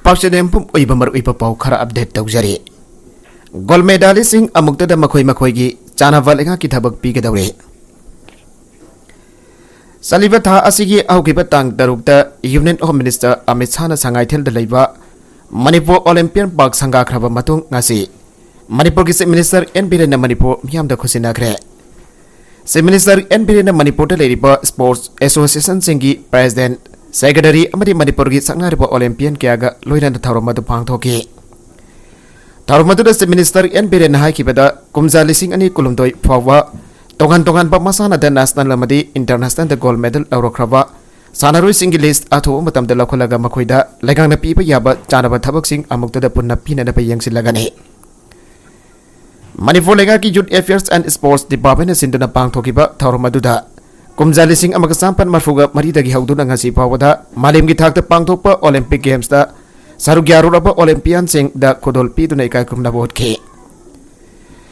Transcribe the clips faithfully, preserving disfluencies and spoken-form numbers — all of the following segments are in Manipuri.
ꯄꯥꯎꯆꯦꯗꯦꯝ ꯄꯨꯝ ꯑꯣꯏꯕ ꯃꯔꯨꯑꯣꯏꯕ ꯄꯥꯎ ꯈꯔ ꯑꯞꯗꯦꯠ ꯇꯧꯖꯔꯤ꯫ ꯒꯣꯜ ꯃꯦꯗꯥꯂꯤꯁꯁꯤꯡ ꯑꯃꯨꯛꯇꯗ ꯃꯈꯣꯏ ꯃꯈꯣꯏꯒꯤ ꯆꯥꯅꯕ ꯂꯩꯉꯥꯛꯀꯤ ꯊꯕꯛ ꯄꯤꯒꯗꯧꯔꯤ꯫ ꯆꯠꯂꯤꯕ ꯊꯥ ꯑꯁꯤꯒꯤ ꯍꯧꯈꯤꯕ ꯇꯥꯡ ꯇꯔꯨꯛꯇ Union Home Minister ꯑꯃꯤꯠ ꯁꯥꯍꯅ ꯁꯉꯥꯏꯊꯦꯜꯗ ꯂꯩꯕ ꯃꯅꯤꯄꯨꯔ Olympian Park ꯁꯪꯒꯥꯈ꯭ꯔꯕ ꯃꯇꯨꯡ ꯉꯁꯤ ꯃꯅꯤꯄꯨꯔꯒꯤ Chief Minister ꯑꯦꯟ ꯕꯤꯔꯦꯟꯅ ꯃꯅꯤꯄꯨꯔ ꯃꯤꯌꯥꯝꯗ ꯈꯨꯠꯁꯤꯟꯅꯈ꯭ꯔꯦ꯫ Chief Minister ꯑꯦꯟ ꯕꯤꯔꯦꯟꯅ ꯃꯅꯤꯄꯨꯔꯗ ꯂꯩꯔꯤꯕ sports association ꯁꯤꯡꯒꯤ president, secretary ꯑꯃꯗꯤ ꯃꯅꯤꯄꯨꯔꯒꯤ ꯁꯛꯅꯥꯏꯔꯕ Olympian ꯀꯌꯥꯒ ꯂꯣꯏꯅꯅ ꯊꯧꯔꯝ ꯑꯗꯨ ꯄꯥꯡꯊꯣꯛꯈꯤ꯫ ꯊꯧꯔꯝ ꯑꯗꯨꯗ Chief Minister ꯑꯦꯟ ꯕꯤꯔꯦꯟꯅ ꯍꯥꯏꯈꯤꯕꯗ, ꯀꯨꯝꯖꯥ ꯂꯤꯁꯤꯡ ꯑꯅꯤ ꯀꯨꯟꯍꯨꯝꯗꯣꯏ ꯐꯥꯎꯕ ꯇꯣꯉꯥꯟ ꯇꯣꯉꯥꯟꯕ ꯃꯁꯥꯟꯅꯗ national ꯑꯃꯗꯤ international gold medal ꯂꯧꯔꯛꯈ꯭ꯔꯕ ꯁꯥꯟꯅꯔꯣꯏꯁꯤꯡꯒꯤ list ꯑꯊꯨꯕ ꯃꯇꯝꯗ ꯂꯧꯈꯠꯂꯒ ꯃꯈꯣꯏꯗ ꯂꯩꯉꯥꯛꯅ ꯄꯤꯕ ꯌꯥꯕ ꯆꯥꯅꯕ ꯊꯕꯛꯁꯤꯡ ꯑꯃꯨꯛꯇꯗ ꯄꯨꯟꯅ ꯄꯤꯅꯅꯕ ꯌꯦꯡꯁꯤꯜꯂꯒꯅꯤ꯫ ꯃꯅꯤꯄꯨꯔ ꯂꯩꯉꯥꯛꯀꯤ Youth Affairs and Sports Department ꯅ ꯁꯤꯟꯗꯨꯅ ꯄꯥꯡꯊꯣꯛꯈꯤꯕ ꯊꯧꯔꯝ ꯑꯗꯨꯗ ꯀꯨꯝꯖꯥ ꯂꯤꯁꯤꯡ ꯑꯃꯒ ꯆꯥꯃꯥꯄꯟ ꯃꯔꯤꯐꯨꯒ ꯃꯔꯤꯗꯒꯤ ꯍꯧꯗꯨꯅ ꯉꯁꯤ ꯐꯥꯎꯕꯗ ꯃꯥꯂꯦꯝꯒꯤ ꯊꯥꯛꯇ ꯄꯥꯡꯊꯣꯛꯄ Olympic Games ꯇ ꯁꯔꯨꯛ ꯌꯥꯔꯨꯔꯕ Olympian ꯁꯤꯡꯗ ꯈꯨꯗꯣꯜ ꯄꯤꯗꯨꯅ ꯏꯀꯥꯏ ꯈꯨꯝꯅꯕ ꯎꯠꯈꯤ꯫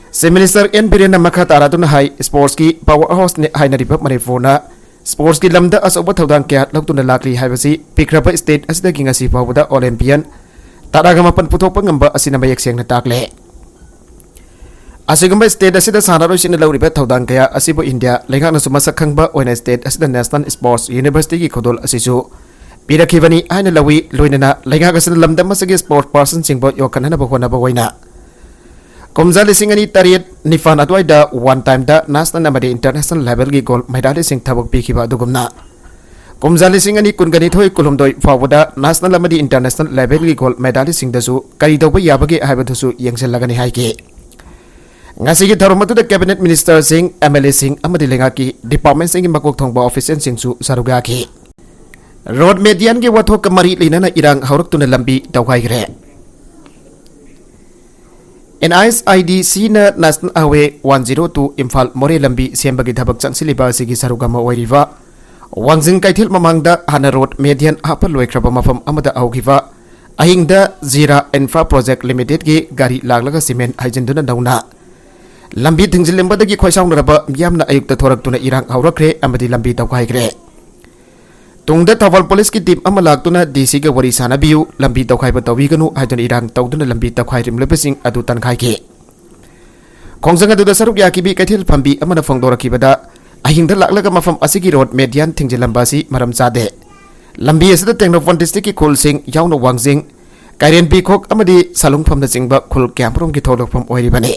Chief Minister ꯑꯦꯟ ꯕꯤꯔꯦꯟꯅ ꯃꯈꯥ ꯇꯥꯔꯗꯨꯅ ꯍꯥꯏ, sports ꯀꯤ power house ꯅꯤ ꯍꯥꯏꯅꯔꯤꯕ ꯃꯅꯤꯄꯨꯔꯅ sports ꯀꯤ ꯂꯝꯗ ꯑꯆꯧꯕ ꯊꯧꯗꯥꯡ ꯀꯌꯥ ꯂꯧꯗꯨꯅ ꯂꯥꯛꯂꯤ ꯍꯥꯏꯕꯁꯤ ꯄꯤꯛꯈ꯭ꯔꯕ state ꯑꯁꯤꯗꯒꯤ ꯉꯁꯤ ꯐꯥꯎꯕꯗ Olympian ꯇꯔꯥꯒ ꯃꯥꯄꯟ ꯄꯨꯊꯣꯛꯄ ꯉꯝꯕ ꯑꯁꯤꯅ ꯃꯌꯦꯛ ꯁꯦꯡꯅ ꯇꯥꯛꯂꯦ꯫ ꯑꯁꯤꯒꯨꯝꯕ state ꯑꯁꯤꯗ ꯁꯥꯟꯅꯔꯣꯏꯁꯤꯡꯅ ꯂꯧꯔꯤꯕ ꯊꯧꯗꯥꯡ ꯀꯌꯥ ꯑꯁꯤꯕꯨ ꯏꯟꯗꯤꯌꯥ ꯂꯩꯉꯥꯛꯅꯁꯨ ꯃꯁꯛ ꯈꯪꯕ ꯑꯣꯏꯅ state ꯑꯁꯤꯗ National Sports University ꯒꯤ ꯈꯨꯗꯣꯜ ꯑꯁꯤꯁꯨ ꯄꯤꯔꯛꯈꯤꯕꯅꯤ ꯍꯥꯏꯅ ꯂꯧꯏ꯫ ꯂꯣꯏꯅꯅ ꯂꯩꯉꯥꯛ ꯑꯁꯤꯅ ꯂꯝꯗꯝ ꯑꯁꯤꯒꯤ sports person ꯁꯤꯡꯕꯨ ꯌꯣꯛꯈꯠꯅꯅꯕ ꯍꯣꯠꯅꯕ ꯑꯣꯏꯅ ꯀꯨꯝꯖꯥ ꯂꯤꯁꯤꯡ ꯑꯅꯤ ꯇꯔꯦꯠ ꯅꯤꯄꯥꯟ ꯑꯗꯨꯋꯥꯏꯗ one time ꯗ national ꯑꯃꯗꯤ international level ꯒꯤ gold medalist ꯁꯤꯡ ꯊꯕꯛ ꯄꯤꯈꯤꯕ ꯑꯗꯨꯒꯨꯝꯅ, ꯀꯨꯝꯖꯥ ꯂꯤꯁꯤꯡ ꯑꯅꯤ ꯀꯨꯟꯒ ꯅꯤꯊꯣꯏ ꯀꯨꯟꯍꯨꯝꯗꯣꯏ ꯐꯥꯎꯕꯗ national ꯑꯃꯗꯤ international level ꯒꯤ gold medalist ꯁꯤꯡꯗꯁꯨ ꯀꯔꯤ ꯇꯧꯕ ꯌꯥꯕꯒꯦ ꯍꯥꯏꯕꯗꯨꯁꯨ ꯌꯦꯡꯁꯤꯜꯂꯒꯅꯤ ꯍꯥꯏꯈꯤ꯫ ꯉꯁꯤꯒꯤ ꯊꯧꯔꯝ ꯑꯗꯨꯗ cabinet minister ꯁꯤꯡ, M L A ꯁꯤꯡ ꯑꯃꯗꯤ ꯂꯩꯉꯥꯛꯀꯤ department ꯁꯤꯡꯒꯤ ꯃꯀꯣꯛ ꯊꯣꯡꯕ official ꯁꯤꯡꯁꯨ ꯁꯔꯨꯛ ꯌꯥꯈꯤ꯫ Road median ꯒꯤ ꯋꯥꯊꯣꯛꯀ ꯃꯔꯤ ꯂꯩꯅꯅ ꯏꯔꯥꯡ ꯍꯧꯔꯛꯇꯨꯅ ꯂꯝꯕꯤ ꯇꯧꯈꯥꯏꯈ꯭ꯔꯦ꯫ N H I D C ꯅ National Highway one zero two Imphal ꯃꯣꯔꯦ ꯂꯝꯕꯤ ꯁꯦꯝꯕꯒꯤ ꯊꯕꯛ ꯆꯪꯁꯤꯜꯂꯤꯕ ꯑꯁꯤꯒꯤ ꯁꯔꯨꯛ ꯑꯃ ꯑꯣꯏꯔꯤꯕ ꯋꯥꯡꯖꯤꯡ ꯀꯩꯊꯦꯜ ꯃꯃꯥꯡꯗ ꯍꯥꯟꯅ road median ꯍꯥꯞꯄ ꯂꯣꯏꯈ꯭ꯔꯕ ꯃꯐꯝ ꯑꯃꯗ ꯍꯧꯈꯤꯕ ꯑꯍꯤꯡꯗ ꯖꯤꯔꯥ Infra Project Limited ꯀꯤ ꯒꯥꯔꯤ ꯂꯥꯛꯂꯒ cement ꯍꯩꯖꯤꯟꯗꯨꯅ ꯅꯧꯅ ꯂꯝꯕꯤ ꯊꯤꯡꯖꯤꯜꯂꯝꯕꯗꯒꯤ ꯈꯣꯏꯁꯥꯎꯅꯔꯕ ꯃꯤꯌꯥꯝꯅ ꯑꯌꯨꯛꯇ ꯊꯣꯔꯛꯇꯨꯅ ꯏꯔꯥꯡ ꯍꯧꯔꯛꯈ꯭ꯔꯦ ꯑꯃꯗꯤ ꯂꯝꯕꯤ ꯇꯧꯈꯥꯏꯈ꯭ꯔꯦ꯫ ꯇꯨꯡꯗ ꯊꯧꯕꯥꯜ ꯄꯨꯂꯤꯁꯀꯤ ꯇꯤꯝ ꯑꯃ ꯂꯥꯛꯇꯨꯅ ꯗꯤ ꯁꯤꯒ ꯋꯥꯔꯤ ꯁꯥꯟꯅꯕꯤꯌꯨ, ꯂꯝꯕꯤ ꯇꯧꯈꯥꯏꯕ ꯇꯧꯕꯤꯒꯅꯨ ꯍꯥꯏꯗꯨꯅ ꯏꯔꯥꯡ ꯇꯧꯗꯨꯅ ꯂꯝꯕꯤ ꯇꯧꯈꯥꯏꯔꯝꯂꯤꯕꯁꯤꯡ ꯑꯗꯨ ꯇꯥꯟꯈꯥꯏꯈꯤ꯫ ꯈꯣꯡꯖꯪ ꯑꯗꯨꯗ ꯁꯔꯨꯛ ꯌꯥꯈꯤꯕꯤ ꯀꯩꯊꯦꯜ ꯐꯝꯕꯤ ꯑꯃꯅ ꯐꯣꯡꯗꯣꯔꯛꯈꯤꯕꯗ, ꯑꯍꯤꯡꯗ ꯂꯥꯛꯂꯒ ꯃꯐꯝ ꯑꯁꯤꯒꯤ ꯔꯣꯗ ꯃꯦꯗꯤꯌꯥꯟ ꯊꯤꯡꯖꯤꯜꯂꯝꯕ ꯑꯁꯤ ꯃꯔꯝ ꯆꯥꯗꯦ꯫ ꯂꯝꯕꯤ ꯑꯁꯤꯗ ꯇꯦꯡꯅꯧꯄꯜ ꯗꯤꯁꯇ꯭ꯔꯤꯛꯀꯤ ꯈꯨꯜꯁꯤꯡ ꯌꯥꯎꯅ ꯋꯥꯡꯖꯤꯡ, ꯀꯩꯔꯦꯝꯕꯤ ꯈꯣꯛ ꯑꯃꯗꯤ ꯁꯂꯨꯡꯐꯝꯅꯆꯤꯡꯕ ꯈꯨꯜ ꯀꯌꯥꯃꯔꯨꯝꯒꯤ ꯊꯣꯛꯂꯛꯐꯝ ꯑꯣꯏꯔꯤꯕꯅꯤ꯫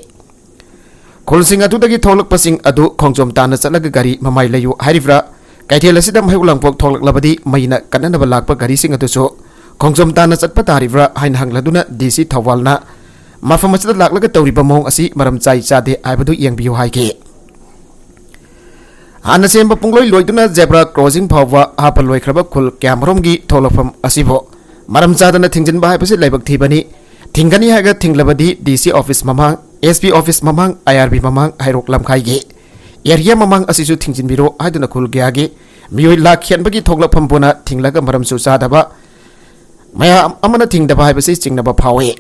ꯈꯨꯜꯁꯤꯡ ꯑꯗꯨꯗꯒꯤ ꯊꯣꯛꯂꯛꯄꯁꯤꯡ ꯑꯗꯨ ꯈꯣꯡꯖꯣꯝ ꯇꯥꯟꯅ ꯆꯠꯂꯒ ꯒꯥꯔꯤ ꯃꯃꯥꯏ ꯂꯩꯌꯨ ꯍꯥꯏꯔꯤꯕ꯭ꯔꯥ, ꯀꯩꯊꯦꯜ ꯑꯁꯤꯗ ꯃꯩꯍꯧ ꯂꯥꯡꯄꯣꯛ ꯊꯣꯛꯂꯛꯂꯕꯗꯤ ꯃꯩꯅ ꯀꯟꯅꯅꯕ ꯂꯥꯛꯄ ꯒꯥꯔꯤꯁꯤꯡ ꯑꯗꯨꯁꯨ ꯈꯣꯡꯖꯣꯝ ꯇꯥꯟꯅ ꯆꯠꯄ ꯇꯥꯔꯤꯕ꯭ꯔꯥ ꯍꯥꯏꯅ ꯍꯪꯂꯗꯨꯅ ꯗꯤ ꯁꯤ ꯊꯧꯕꯥꯜꯅ ꯃꯐꯝ ꯑꯁꯤꯗ ꯂꯥꯛꯂꯒ ꯇꯧꯔꯤꯕ ꯃꯑꯣꯡ ꯑꯁꯤ ꯃꯔꯝ ꯆꯥꯏ ꯆꯥꯗꯦ ꯍꯥꯏꯕꯗꯨ ꯌꯦꯡꯕꯤꯌꯨ ꯍꯥꯏꯈꯤ꯫ ꯍꯥꯟꯅ ꯁꯦꯝꯕ ꯄꯨꯡꯂꯣꯏ ꯂꯣꯏꯗꯨꯅ ꯖꯦꯕ꯭ꯔꯥ ꯀ꯭ꯔꯣꯁꯤꯡ ꯐꯥꯎꯕ ꯍꯥꯞꯄ ꯂꯣꯏꯈ꯭ꯔꯕ ꯈꯨꯜ ꯀꯌꯥꯃꯔꯣꯝꯒꯤ ꯊꯣꯛꯂꯛꯐꯝ ꯑꯁꯤꯕꯨ ꯃꯔꯝ ꯆꯥꯗꯅ ꯊꯤꯡꯖꯤꯟꯕ ꯍꯥꯏꯕꯁꯤ ꯂꯥꯏꯕꯛ ꯊꯤꯕꯅꯤ꯫ ꯊꯤꯡꯒꯅꯤ ꯍꯥꯏꯔꯒ ꯊꯤꯡꯂꯕꯗꯤ ꯗꯤ ꯁꯤ ꯑꯣꯐꯤꯁ ꯃꯃꯥꯡ, ꯑꯦꯁ ꯄꯤ ꯑꯣꯐꯤꯁ ꯃꯃꯥꯡ, ꯑꯥꯏ ꯑꯥꯔ ꯕꯤ ꯃꯃꯥꯡ, ꯍꯩꯔꯣꯛ ꯂꯝꯈꯥꯏꯒꯤ ꯑꯦꯔꯤꯌꯥ ꯃꯃꯥꯡ ꯑꯁꯤꯁꯨ ꯊꯤꯡꯖꯤꯟꯕꯤꯔꯣ ꯍꯥꯏꯗꯨꯅ ꯈꯨꯜ ꯀꯌꯥꯒꯤ ꯃꯤꯑꯣꯏ ꯂꯥꯛ ꯍꯦꯟꯕꯒꯤ ꯊꯣꯛꯂꯛꯐꯝ ꯄꯨꯟꯅ ꯊꯤꯡꯂꯒ ꯃꯔꯝꯁꯨ ꯆꯥꯗꯕ ꯃꯌꯥꯝ ꯑꯃꯅ ꯊꯤꯡꯗꯕ ꯍꯥꯏꯕꯁꯤ ꯆꯤꯡꯅꯕ ꯐꯥꯎꯏ꯫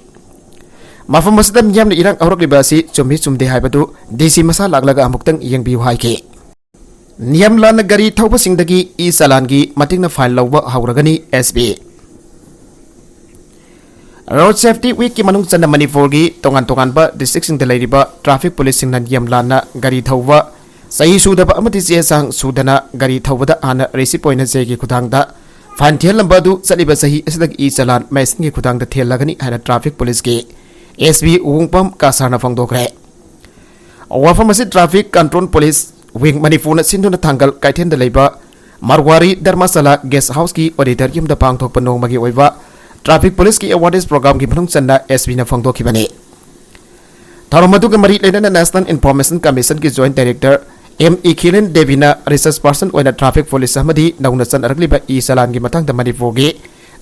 ꯃꯐꯝ ꯑꯁꯤꯗ ꯃꯤꯌꯥꯝꯅ ꯏꯔꯥꯡ ꯍꯧꯔꯛꯂꯤꯕ ꯑꯁꯤ ꯆꯨꯝꯃꯤ ꯆꯨꯝꯗꯦ ꯍꯥꯏꯕꯗꯨ ꯗꯤ ꯁꯤ ꯃꯁꯥ ꯂꯥꯛꯂꯒ ꯑꯃꯨꯛꯇꯪ ꯌꯦꯡꯕꯤꯌꯨ ꯍꯥꯏꯈꯤ꯫ ꯅꯤꯌꯝ ꯂꯥꯟꯅ ꯒꯥꯔꯤ ꯊꯧꯕꯁꯤꯡꯗꯒꯤ ꯏ ꯆꯂꯥꯟꯒꯤ ꯃꯇꯤꯛꯅ ꯐꯥꯏꯟ ꯂꯧꯕ ꯍꯧꯔꯒꯅꯤ ꯑꯦꯁ ꯄꯤ꯫ ꯔꯣꯗ ꯁꯦꯐꯇꯤ ꯋꯤꯛꯀꯤ ꯃꯅꯨꯡ ꯆꯟꯅ ꯃꯅꯤꯄꯨꯔꯒꯤ ꯇꯣꯉꯥꯟ ꯇꯣꯉꯥꯟꯕ ꯗꯤꯁꯇ꯭ꯔꯤꯛꯁꯤꯡꯗ ꯂꯩꯔꯤꯕ ꯇ꯭ꯔꯥꯐꯤꯛ ꯄꯨꯂꯤꯁꯁꯤꯡꯅ ꯅꯤꯌꯝ ꯂꯥꯟꯅ ꯒꯥꯔꯤ ꯊꯧꯕ, ꯆꯍꯤ ꯁꯨꯗꯕ ꯑꯃꯗꯤ ꯆꯦ ꯆꯥꯡ ꯁꯨꯗꯅ ꯒꯥꯔꯤ ꯊꯧꯕꯗ ꯍꯥꯟꯅ ꯔꯤꯁꯤꯞ ꯑꯣꯏꯅ ꯆꯦꯒꯤ ꯈꯨꯊꯥꯡꯗ ꯐꯥꯏꯟ ꯊꯤꯍꯜꯂꯝꯕ ꯑꯗꯨ ꯆꯠꯂꯤꯕ ꯆꯍꯤ ꯑꯁꯤꯗꯒꯤ ꯏ ꯆꯂꯥꯟ ꯃꯦꯁꯤꯟꯒꯤ ꯈꯨꯊꯥꯡꯗ ꯊꯤꯍꯜꯂꯒꯅꯤ ꯍꯥꯏꯅ ꯇ꯭ꯔꯥꯐꯤꯛ ꯄꯨꯂꯤꯁꯀꯤ ꯑꯦꯁ ꯄꯤ ꯎꯋꯨꯡꯄꯝ ꯀꯥꯁꯥꯔꯅ ꯐꯣꯡꯗꯣꯛꯈ꯭ꯔꯦ꯫ ꯋꯥꯐꯝ ꯑꯁꯤ ꯇ꯭ꯔꯥꯐꯤꯛ ꯀꯟꯇ꯭ꯔꯣꯜ ꯄꯨꯂꯤꯁ ꯋꯤꯡ ꯃꯅꯤꯄꯨꯔꯅ ꯁꯤꯟꯗꯨꯅ ꯊꯥꯡꯒꯜ ꯀꯩꯊꯦꯜꯗ ꯂꯩꯕ ꯃꯔꯋꯥꯔꯤ ꯙꯔꯃꯁꯥꯂꯥ ꯒꯦꯁ ꯍꯥꯎꯁꯀꯤ ꯑꯣꯗꯤꯇꯣꯔꯤꯌꯝꯗ ꯄꯥꯡꯊꯣꯛꯄ ꯅꯣꯡꯃꯒꯤ ꯑꯣꯏꯕ ꯇ꯭ꯔꯥꯐꯤꯛ ꯄꯨꯂꯤꯁꯀꯤ ꯑꯦꯋꯥꯔꯅꯦꯁ ꯄ꯭ꯔꯣꯒ꯭ꯔꯥꯝꯒꯤ ꯃꯅꯨꯡ ꯆꯟꯅ ꯑꯦꯁ ꯄꯤꯅ ꯐꯣꯡꯗꯣꯛꯈꯤꯕꯅꯤ꯫ ꯊꯧꯔꯝ ꯑꯗꯨꯒ ꯃꯔꯤ ꯂꯩꯅꯅ ꯅꯦꯁꯅꯦꯜ ꯏꯟꯐꯣꯔꯃꯦꯁꯟ ꯀꯃꯤꯁꯟꯒꯤ ꯖꯣꯏꯟꯠ ꯗꯥꯏꯔꯦꯛꯇꯔ ꯑꯦꯝ ꯏꯈꯤꯂꯦꯟ ꯗꯦꯕꯤꯅ ꯔꯤꯁꯔꯆ ꯄꯥꯔꯁꯟ ꯑꯣꯏꯅ ꯇ꯭ꯔꯥꯐꯤꯛ ꯄꯨꯂꯤꯁ ꯑꯃꯗꯤ ꯅꯧꯅ ꯆꯠꯅꯔꯛꯂꯤꯕ ꯏ ꯆꯂꯥꯟꯒꯤ ꯃꯇꯥꯡꯗ ꯃꯅꯤꯄꯨꯔꯒꯤ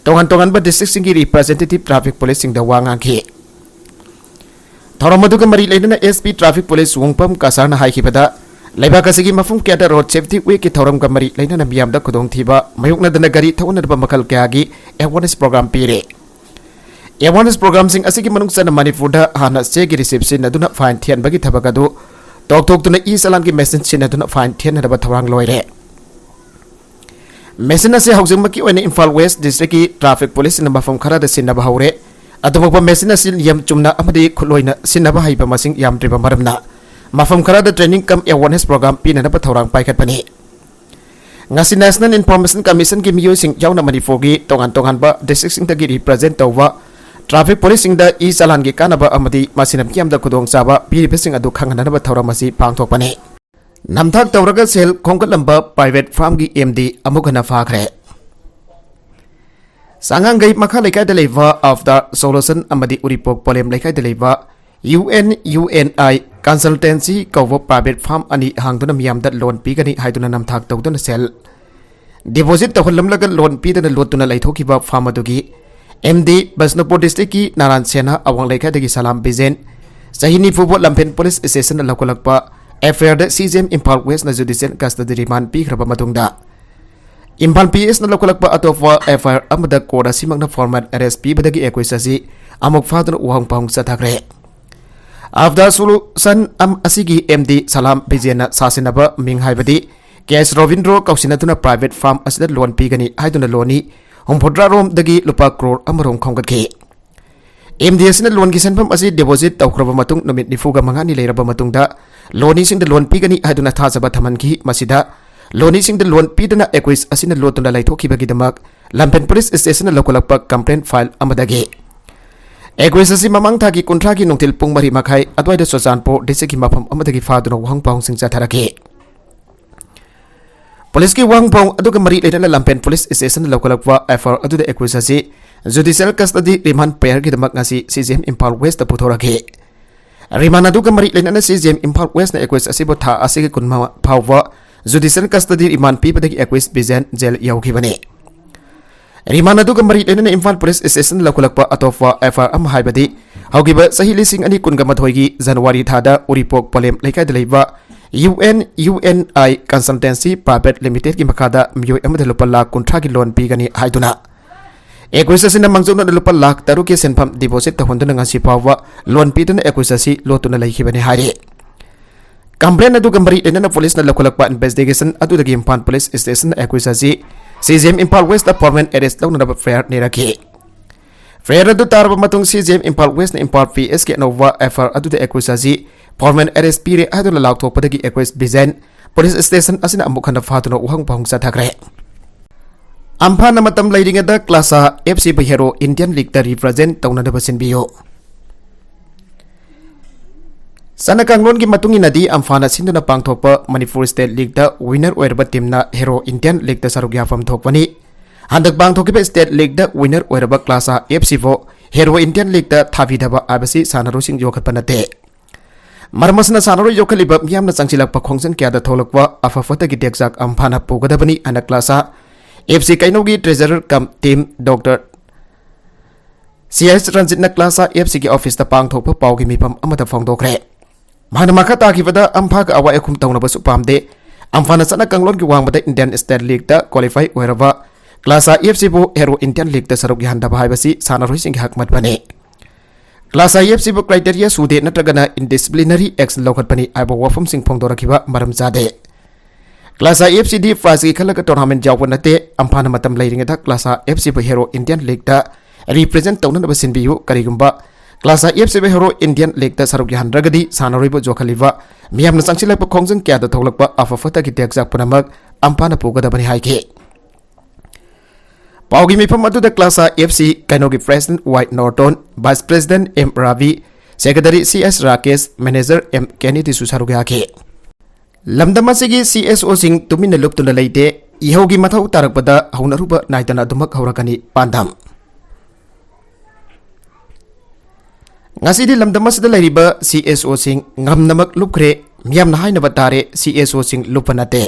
ꯇꯣꯉꯥꯟ ꯇꯣꯉꯥꯟꯕ ꯗꯤꯁꯇ꯭ꯔꯤꯛꯁꯤꯡꯒꯤ ꯔꯤꯄ꯭ꯔꯖꯦꯟꯇꯦꯇꯤꯚ ꯇ꯭ꯔꯥꯐꯤꯛ ꯄꯨꯂꯤꯁꯁꯤꯡꯗ ꯋꯥ ꯉꯥꯡꯈꯤ꯫ ꯊꯧꯔꯝ ꯑꯗꯨꯒ ꯃꯔꯤ ꯂꯩꯅꯅ ꯑꯦꯁ ꯄꯤ ꯇ꯭ꯔꯥꯐꯤꯛ ꯄꯨꯂꯤꯁ ꯋꯨꯡꯄꯝ ꯀꯁꯥꯔꯅ ꯍꯥꯏꯈꯤꯕꯗ, ꯂꯩꯕꯥꯛ ꯑꯁꯤꯒꯤ ꯃꯐꯝ ꯀꯌꯥꯗ ꯔꯣꯗ ꯁꯦꯐꯇꯤ ꯋꯤꯛꯀꯤ ꯊꯧꯔꯝꯒ ꯃꯔꯤ ꯂꯩꯅꯅ ꯃꯤꯌꯥꯝꯗ ꯈꯨꯗꯣꯡꯊꯤꯕ ꯃꯥꯌꯣꯛꯅꯗꯅ ꯒꯥꯔꯤ ꯊꯧꯅꯅꯕ ꯃꯈꯜ ꯀꯌꯥꯒꯤ ꯑꯦꯋꯥꯔꯅꯦꯁ ꯄ꯭ꯔꯣꯒ꯭ꯔꯥꯝ ꯄꯤꯔꯦ꯫ ꯑꯦꯋꯥꯔꯅꯦꯁ ꯄ꯭ꯔꯣꯒ꯭ꯔꯥꯝꯁꯤꯡ ꯑꯁꯤꯒꯤ ꯃꯅꯨꯡ ꯆꯟꯅ ꯃꯅꯤꯄꯨꯔꯗ ꯍꯥꯟꯅ ꯆꯦꯒꯤ ꯔꯤꯁꯤꯞ ꯁꯤꯖꯤꯟꯅꯗꯨꯅ ꯐꯥꯏꯟ ꯊꯤꯍꯟꯕꯒꯤ ꯊꯕꯛ ꯑꯗꯨ ꯇꯣꯛꯊꯣꯛꯇꯨꯅ ꯏ ꯆꯂꯥꯟꯒꯤ ꯃꯦꯁꯤꯟ ꯁꯤꯖꯤꯟꯅꯗꯨꯅ ꯐꯥꯏꯟ ꯊꯤꯍꯟꯅꯕ ꯊꯧꯔꯥꯡ ꯂꯣꯏꯔꯦ꯫ ꯃꯦꯁꯤꯟ ꯑꯁꯤ ꯍꯧꯖꯤꯛꯃꯛꯀꯤ ꯑꯣꯏꯅ ꯏꯝꯐꯥꯜ ꯋꯦꯁ ꯗꯤꯁꯇ꯭ꯔꯤꯛꯀꯤ ꯇ꯭ꯔꯥꯐꯤꯛ ꯄꯨꯂꯤꯁꯁꯤꯡꯅ ꯃꯐꯝ ꯈꯔꯗ ꯁꯤꯟꯅꯕ ꯍꯧꯔꯦ꯫ ꯑꯗꯨꯃꯛꯄ ꯃꯦꯁꯤꯟ ꯑꯁꯤ ꯅꯤꯌꯝ ꯆꯨꯝꯅ ꯑꯃꯗꯤ ꯈꯨꯠꯂꯣꯏꯅ ꯁꯤꯟꯅꯕ ꯍꯩꯕ ꯃꯁꯤꯡ ꯌꯥꯝꯗ꯭ꯔꯤꯕ ꯃꯔꯝꯅ ꯃꯐꯝ ꯈꯔꯗ training cum awareness program ꯄꯤꯅꯅꯕ ꯊꯧꯔꯥꯡ ꯄꯥꯏꯈꯠꯄꯅꯤ꯫ ꯉꯁꯤ National Information Commission ꯒꯤ ꯃꯤꯑꯣꯏꯁꯤꯡ ꯌꯥꯎꯅ ꯃꯅꯤꯄꯨꯔꯒꯤ ꯇꯣꯉꯥꯟ ꯇꯣꯉꯥꯟꯕ district ꯁꯤꯡꯗꯒꯤ represent ꯇꯧꯕ ꯇ꯭ꯔꯥꯐꯤꯛ ꯄꯨꯂꯤꯁꯁꯤꯡꯗ ꯏ ꯆꯂꯥꯟꯒꯤ ꯀꯥꯟꯅꯕ ꯑꯃꯗꯤ ꯃꯁꯤꯅ ꯃꯤꯌꯥꯝꯗ ꯈꯨꯗꯣꯡꯆꯥꯕ ꯄꯤꯔꯤꯕꯁꯤꯡ ꯑꯗꯨ ꯈꯪꯍꯟꯅꯅꯕ ꯊꯧꯔꯝ ꯑꯁꯤ ꯄꯥꯡꯊꯣꯛꯄꯅꯤ꯫ ꯅꯝꯊꯥꯛ ꯇꯧꯔꯒ ꯁꯦꯜ ꯈꯣꯝꯒꯠꯂꯝꯕ private firm ꯒꯤ M D ꯑꯃꯨꯛ ꯍꯟꯅ ꯐꯥꯈ꯭ꯔꯦ꯫ ꯆꯥꯉꯥꯡꯒꯩ ꯃꯈꯥ ꯂꯩꯀꯥꯏꯗ ꯂꯩꯕ ꯑꯐꯇꯥꯔ ꯁꯣꯂꯨꯁꯟ ꯑꯃꯗꯤ ꯎꯔꯤꯄꯣꯛ ꯄꯣꯂꯦꯝ ꯂꯩꯀꯥꯏꯗ ꯂꯩꯕ U N U N I Consultancy ꯀꯧꯕ private firm ꯑꯅꯤ ꯍꯥꯡꯗꯨꯅ ꯃꯤꯌꯥꯝꯗ loan ꯄꯤꯒꯅꯤ ꯍꯥꯏꯗꯨꯅ ꯅꯝꯊꯥꯛ ꯇꯧꯗꯨꯅ ꯁꯦꯜ deposit ꯇꯧꯍꯜꯂꯝꯂꯒ loan ꯄꯤꯗꯅ ꯂꯣꯠꯇꯨꯅ ꯂꯩꯊꯣꯛꯈꯤꯕ firm ꯑꯗꯨꯒꯤ M D ꯕꯤꯁꯅꯨꯄꯨꯔ district ꯀꯤ ꯅꯥꯔꯥꯟ ꯁꯦꯅꯥ ꯑꯋꯥꯡ ꯂꯩꯀꯥꯏꯗꯒꯤ ꯁꯂꯥꯝ ꯕꯤꯖꯦꯟ, ꯆꯍꯤ ꯅꯤꯐꯨ ꯐꯥꯎꯕ ꯂꯝꯐꯦꯟ police station ꯅ ꯂꯧꯈꯠꯂꯛꯄ F I R the C J M Imphal ꯋꯦꯁꯅ judicial custody remand ꯄꯤꯈ꯭ꯔꯕ ꯃꯇꯨꯡꯗ, ꯏꯝꯐꯥꯜ P S ꯅ ꯂꯧꯈꯠꯂꯛꯄ ꯑꯇꯣꯞꯄ F I R ꯑꯃꯗ court ꯑꯁꯤꯃꯛꯅ formal arrest ꯄꯤꯕꯗꯒꯤ ꯑꯦꯀ꯭ꯌꯨꯁ ꯑꯁꯤ ꯑꯃꯨꯛ ꯐꯥꯗꯨꯅ ꯋꯥꯍꯪ ꯄꯥꯎꯍꯪ ꯆꯠꯊꯈ꯭ꯔꯦ꯫ ꯑꯐꯇꯥꯔ ꯁꯣꯂꯨꯁꯟ ꯑꯝ-, ꯑꯁꯤꯒꯤ M D ꯁꯂꯥꯝ ꯕꯤꯖꯦꯟꯅ ꯁꯥꯁꯤꯟꯅꯕ ꯃꯤꯡ ꯍꯥꯏꯕꯗꯤ ꯀꯦ ꯑꯦꯁ ꯔꯣꯕꯤꯟꯗ꯭ꯔꯣ ꯀꯧꯁꯤꯟꯅꯗꯨꯅ private firm ꯑꯁꯤꯗ loan ꯄꯤꯒꯅꯤ ꯍꯥꯏꯗꯨꯅ ꯂꯣꯅꯤ ꯍꯨꯝꯐꯨꯇꯔꯥ ꯔꯣꯝꯗꯒꯤ ꯂꯨꯄꯥ ꯀ꯭ꯔꯣꯔ ꯑꯃꯔꯣꯝ ꯈꯣꯝꯒꯠꯈꯤ꯫ M D ꯑꯁꯤꯅ loan ꯒꯤ ꯁꯦꯟꯐꯝ ꯑꯁꯤ deposit ꯇꯧꯈ꯭ꯔꯕ ꯃꯇꯨꯡ ꯅꯨꯃꯤꯠ ꯅꯤꯐꯨꯒ ꯃꯉꯥꯅꯤ ꯂꯩꯔꯕ ꯃꯇꯨꯡꯗ ꯂꯣꯅꯤꯁꯤꯡꯗ loan ꯄꯤꯒꯅꯤ ꯍꯥꯏꯗꯨꯅ ꯊꯥꯖꯕ ꯊꯝꯍꯟꯈꯤ꯫ ꯃꯁꯤꯗ ꯂꯣꯅꯤꯁꯤꯡꯗ loan ꯄꯤꯗꯅ ꯑꯦꯀ꯭ꯌꯨꯁ ꯑꯁꯤꯅ ꯂꯣꯠꯇꯨꯅ ꯂꯩꯊꯣꯛꯈꯤꯕꯒꯤꯗꯃꯛ ꯂꯝꯐꯦꯟ police station ꯅ ꯂꯧꯈꯠꯂꯛꯄ complaint file ꯑꯃꯗꯒꯤ ꯑꯦꯀ꯭ꯌꯨꯁ ꯑꯁꯤ ꯃꯃꯥꯡ ꯊꯥꯒꯤ ꯀꯨꯟꯊ꯭ꯔꯥꯒꯤ ꯅꯨꯡꯊꯤꯜ ꯄꯨꯡ ꯃꯔꯤ ꯃꯈꯥꯏ ꯑꯗꯨꯋꯥꯏꯗ ꯆꯨꯔꯆꯥꯟꯄꯨꯔ district ꯀꯤ ꯃꯐꯝ ꯑꯃꯗꯒꯤ ꯐꯥꯗꯨꯅ ꯋꯥꯍꯪ ꯄꯥꯎꯍꯪꯁꯤꯡ ꯆꯠꯊꯔꯛꯈꯤ꯫ ꯄꯨꯂꯤꯁꯀꯤ ꯋꯥꯍꯪ ꯄꯥꯎꯍꯪ ꯑꯗꯨꯒ ꯃꯔꯤ ꯂꯩꯅꯅ ꯂꯝꯐꯦꯟ police station ꯅ ꯂꯧꯈꯠꯂꯛꯄ F I R ꯑꯗꯨꯗ ꯑꯦꯀ꯭ꯌꯨꯁ ꯑꯁꯤ judicial custody remand prayer ꯒꯤꯗꯃꯛ ꯉꯁꯤ C J M Imphal west ꯄꯨꯊꯣꯔꯛꯈꯤ꯫ Remand ꯑꯗꯨꯒ ꯃꯔꯤ ꯂꯩꯅꯅ C J M ꯏꯝꯐꯥꯜ ꯋꯦꯁꯅ ꯑꯦꯀ꯭ꯌꯨꯁ ꯑꯁꯤꯕꯨ ꯊꯥ ꯑꯁꯤꯒꯤ ꯀꯨꯟꯃꯉꯥ ꯐꯥꯎꯕ judicial custody remand ꯄꯤꯕꯗꯒꯤ ꯑꯦꯀ꯭ꯌꯨꯁ ꯕꯤꯖꯦꯟ ꯖꯦꯜ ꯌꯧꯈꯤꯕꯅꯤ꯫ Remand ꯑꯗꯨꯒ ꯃꯔꯤ ꯂꯩꯅꯅ ꯏꯝꯐꯥꯜ police station ꯅ ꯂꯧꯈꯠꯂꯛꯄ ꯑꯇꯣꯞꯄ F I R ꯑꯃ ꯍꯥꯏꯕꯗꯤ ꯍꯧꯈꯤꯕ ꯆꯍꯤ ꯂꯤꯁꯤꯡ ꯑꯅꯤ ꯀꯨꯟꯒ ꯃꯥꯊꯣꯏꯒꯤ January ꯊꯥꯗ ꯎꯔꯤꯄꯣꯛ ꯄꯣꯂꯦꯝ ꯂꯩꯀꯥꯏꯗ ꯂꯩꯕ U N U N I Consultancy Private Limited ꯀꯤ ꯃꯈꯥꯗ ꯃꯤꯑꯣꯏ ꯑꯃꯗ ꯂꯨꯄꯥ ꯂꯥꯈ ꯀꯨꯟꯊ꯭ꯔꯥꯒꯤ loan ꯄꯤꯒꯅꯤ ꯍꯥꯏꯗꯨꯅ ꯑꯦꯀ꯭ꯌꯨꯁ ꯑꯁꯤꯅ ꯃꯥꯡꯖꯧꯅꯅ ꯂꯨꯄꯥ ꯂꯥꯈ ꯇꯔꯨꯛꯀꯤ ꯁꯦꯟꯐꯝ deposit ꯇꯧꯍꯟꯗꯨꯅ ꯉꯁꯤ ꯐꯥꯎꯕ loan ꯄꯤꯗꯨꯅ ꯑꯦꯀ꯭ꯌꯨꯁ ꯑꯁꯤ ꯂꯣꯠꯇꯨꯅ ꯂꯩꯈꯤꯕꯅꯤ ꯍꯥꯏꯔꯤ꯫ Complaint ꯑꯗꯨꯒ ꯃꯔꯤ ꯂꯩꯅꯅ ꯄꯨꯂꯤꯁꯅ ꯂꯧꯈꯠꯂꯛꯄ investigation ꯑꯗꯨꯗꯒꯤ ꯏꯝꯐꯥꯜ police station ꯅ ꯑꯦꯀ꯭ꯌꯨꯁ ꯑꯁꯤ C G M Imphal west formal arrest ꯂꯧꯅꯅꯕ ꯐ꯭ꯔꯦꯌꯔ ꯅꯤꯔꯛꯈꯤ꯫ ꯐ꯭ꯔꯦꯌꯔ ꯑꯗꯨ ꯇꯥꯔꯕ ꯃꯇꯨꯡ ꯁꯤ ꯖꯤ ꯑꯦꯝ ꯏꯝꯐꯥꯜ ꯋꯦꯁꯅ ꯏꯝꯐꯥꯜ ꯄꯤ ꯑꯦꯁꯀꯤ ꯑꯅꯧꯕ ꯑꯦꯐ ꯑꯥꯏ ꯑꯥꯔ ꯑꯗꯨꯗ ꯑꯦꯀ꯭ꯌꯨꯁ ꯑꯁꯤ ꯐꯣꯔꯃꯦꯜ ꯑꯦꯔꯦꯁ ꯄꯤꯔꯦ ꯍꯥꯏꯗꯨꯅ ꯂꯥꯎꯊꯣꯛꯄꯗꯒꯤ ꯑꯦꯀ꯭ꯌꯨꯁ ꯕꯤꯖꯦꯟ ꯄꯨꯂꯤꯁ ꯁ꯭ꯇꯦꯁꯟ ꯑꯁꯤꯅ ꯑꯃꯨꯛ ꯍꯟꯅ ꯐꯥꯗꯨꯅ ꯋꯥꯍꯪ ꯄꯥꯎꯍꯪ ꯆꯠꯊꯈ꯭ꯔꯦ꯫ ꯑꯝꯐꯥꯅ ꯃꯇꯝ ꯂꯩꯔꯤꯉꯩꯗ ꯀ꯭ꯂꯥꯁꯥ ꯑꯦꯐ ꯁꯤꯕꯨ ꯍꯦꯔꯣ ꯏꯟꯗꯤꯌꯟ ꯂꯤꯒꯇ ꯔꯤꯄ꯭ꯔꯖꯦꯟ ꯇꯧꯅꯅꯕ ꯁꯤꯟꯕꯤꯌꯨ꯫ ꯆꯠꯅ ꯀꯥꯡꯂꯣꯟꯒꯤ ꯃꯇꯨꯡ ꯏꯟꯅꯗꯤ ꯑꯝꯐꯥꯅ ꯁꯤꯟꯗꯨꯅ ꯄꯥꯡꯊꯣꯛꯄ ꯃꯅꯤꯄꯨꯔ ꯁ꯭ꯇꯦꯠ ꯂꯤꯒꯇ ꯋꯤꯅꯔ ꯑꯣꯏꯔꯕ ꯇꯤꯝꯅ ꯍꯦꯔꯣ ꯏꯟꯗꯤꯌꯟ ꯂꯤꯒꯇ ꯁꯔꯨꯛ ꯌꯥꯐꯝ ꯊꯣꯛꯄꯅꯤ꯫ ꯍꯟꯗꯛ ꯄꯥꯡꯊꯣꯛꯈꯤꯕ ꯁ꯭ꯇꯦꯠ ꯂꯤꯒꯇ ꯋꯤꯅꯔ ꯑꯣꯏꯔꯕ ꯀ꯭ꯂꯥꯁꯥ ꯑꯦꯐ ꯁꯤꯕꯨ ꯍꯦꯔꯣ ꯏꯟꯗꯤꯌꯟ ꯂꯤꯒꯇ ꯊꯥꯕꯤꯗꯕ ꯍꯥꯏꯕꯁꯤ ꯁꯥꯟꯅꯔꯣꯏꯁꯤꯡ ꯌꯣꯛꯈꯠꯄ ꯅꯠꯇꯦ꯫ ꯃꯔꯝ ꯑꯁꯤꯅ ꯁꯥꯟꯅꯔꯣꯏ ꯌꯣꯛꯈꯠꯂꯤꯕ ꯃꯤꯌꯥꯝꯅ ꯆꯪꯁꯤꯜꯂꯛꯄ ꯈꯣꯡꯖꯪ ꯀꯌꯥꯗ ꯊꯣꯛꯂꯛꯄ ꯑꯐ ꯐꯠꯇꯒꯤ ꯇꯦꯛꯆꯥꯛ ꯑꯝꯐꯥꯅ ꯄꯨꯒꯗꯕꯅꯤ ꯍꯥꯏꯅ ꯀ꯭ꯂꯥꯁꯥ ꯑꯦꯐ ꯁꯤ ꯀꯩꯅꯧꯒꯤ ꯇ꯭ꯔꯦꯖꯔꯔ ꯀꯝ team doctor C S ꯔꯟꯖꯤꯠꯅ ꯀ꯭ꯂꯥꯁꯥ F ꯁꯤꯒꯤ ꯑꯣꯐꯤꯁꯇ ꯄꯥꯡꯊꯣꯛꯄ ꯄꯥꯎꯒꯤ ꯃꯤꯐꯝ ꯑꯃꯗ ꯐꯣꯡꯗꯣꯛꯈ꯭ꯔꯦ꯫ ꯃꯍꯥꯛꯅ ꯃꯈꯥ ꯇꯥꯈꯤꯕꯗ ꯑꯝꯐꯥꯒ ꯑꯋꯥꯏ ꯑꯈꯨꯝ ꯇꯧꯅꯕꯁꯨ ꯄꯥꯝꯗꯦ꯫ ꯑꯝꯐꯥꯅ ꯆꯠꯅ ꯀꯥꯡꯂꯣꯟꯒꯤ ꯋꯥꯡꯃꯗ ꯏꯟꯗꯤꯌꯟ ꯁ꯭ꯇꯦꯠ ꯂꯤꯒꯇ ꯀ꯭ꯋꯥꯂꯤꯐꯥꯏ ꯑꯣꯏꯔꯕ ꯀ꯭ꯂꯥꯁꯥ ꯑꯦꯐ ꯁꯤꯕꯨ ꯍꯦꯔꯣ ꯏꯟꯗꯤꯌꯟ ꯂꯤꯒꯇ ꯁꯔꯨꯛ ꯌꯥꯍꯟꯗꯕ ꯍꯥꯏꯕꯁꯤ ꯁꯥꯟꯅꯔꯣꯏꯁꯤꯡꯒꯤ ꯍꯛꯃꯠꯄꯅꯤ꯫ ꯀ꯭ꯂꯥꯁꯥ ꯑꯦꯐ ꯁꯤꯕꯨ ꯀ꯭ꯔꯥꯏꯇꯦꯔꯤꯌꯥ ꯁꯨꯗꯦ ꯅꯠꯇ꯭ꯔꯒꯅ ꯏꯟꯗꯤꯁꯤꯄ꯭ꯂꯤꯅꯔꯤ ꯑꯦꯛꯁꯟ ꯂꯧꯈꯠꯄꯅꯤ ꯍꯥꯏꯕ ꯋꯥꯐꯝꯁꯤꯡ ꯐꯣꯡꯗꯣꯔꯛꯈꯤꯕ ꯃꯔꯝ ꯆꯥꯗꯦ꯫ ꯀ꯭ꯂꯥꯁꯥ ꯑꯦꯐ ꯁꯤꯗꯤ ꯄ꯭ꯔꯥꯏꯖꯀꯤ ꯈꯜꯂꯒ ꯇꯣꯔꯅꯥꯃꯦꯟ ꯌꯥꯎꯕ ꯅꯠꯇꯦ꯫ ꯑꯝꯐꯥꯅ ꯃꯇꯝ ꯂꯩꯔꯤꯉꯩꯗ ꯀ꯭ꯂꯥꯁꯥ ꯑꯦꯐ ꯁꯤꯕꯨ ꯍꯦꯔꯣ ꯏꯟꯗꯤꯌꯟ ꯂꯤꯒꯇ ꯔꯤꯄ꯭ꯔꯖꯦꯟ ꯇꯧꯅꯅꯕ ꯁꯤꯟꯕꯤꯌꯨ꯫ ꯀꯔꯤꯒꯨꯝꯕ ꯀ꯭ꯂꯥꯁꯥ ꯑꯦꯐ ꯁꯤꯕꯨ ꯍꯦꯔꯣ ꯏꯟꯗꯤꯌꯟ ꯂꯤꯒꯇ ꯁꯔꯨꯛ ꯌꯥꯍꯟꯗ꯭ꯔꯒꯗꯤ ꯁꯥꯟꯅꯔꯣꯏꯕꯨ ꯌꯣꯛꯈꯠꯂꯤꯕ ꯃꯤꯌꯥꯝꯅ ꯆꯪꯁꯤꯜꯂꯛꯄ ꯈꯣꯡꯖꯪ ꯀꯌꯥꯗ ꯊꯣꯛꯂꯛꯄ ꯑꯐ ꯐꯠꯇꯒꯤ ꯇꯦꯛꯆꯥꯛ ꯄꯨꯝꯅꯃꯛ ꯑꯝꯐꯥꯅ ꯄꯨꯒꯗꯕꯅꯤ ꯍꯥꯏꯈꯤ꯫ ꯄꯥꯎꯒꯤ ꯃꯤꯐꯝ ꯑꯗꯨꯗ ꯀ꯭ꯂꯥꯁꯥ ꯑꯦꯐ ꯁꯤ ꯀꯩꯅꯧꯒꯤ president Y Norton, vice president M Rabi, secretary C S Rakesh, manager M ꯀꯦꯅꯦꯗꯤꯁꯨ ꯁꯔꯨꯛ ꯌꯥꯈꯤ꯫ ꯂꯝꯗꯝ ꯑꯁꯤꯒꯤ ꯁꯤ ꯑꯦꯁ ꯑꯣꯁꯤꯡ ꯇꯨꯃꯤꯟꯅ ꯂꯨꯞꯇꯨꯅ ꯂꯩꯇꯦ꯫ ꯏꯍꯧꯒꯤ ꯃꯊꯧ ꯇꯥꯔꯛꯄꯗ ꯍꯧꯅꯔꯨꯕ ꯅꯥꯏꯗꯅ ꯑꯗꯨꯃꯛ ꯍꯧꯔꯛꯀꯅꯤ꯫ ꯄꯥꯟꯗꯝ꯫ ꯉꯁꯤꯗꯤ ꯂꯝꯗꯝ ꯑꯁꯤꯗ ꯂꯩꯔꯤꯕ ꯁꯤ ꯑꯦꯁ ꯑꯣꯁꯤꯡ ꯉꯝꯅꯃꯛ ꯂꯨꯞꯈ꯭ꯔꯦ꯫ ꯃꯤꯌꯥꯝꯅ ꯍꯥꯏꯅꯕ ꯇꯥꯔꯦ, ꯁꯤ ꯑꯦꯁ ꯑꯣꯁꯤꯡ ꯂꯨꯞꯄ ꯅꯠꯇꯦ꯫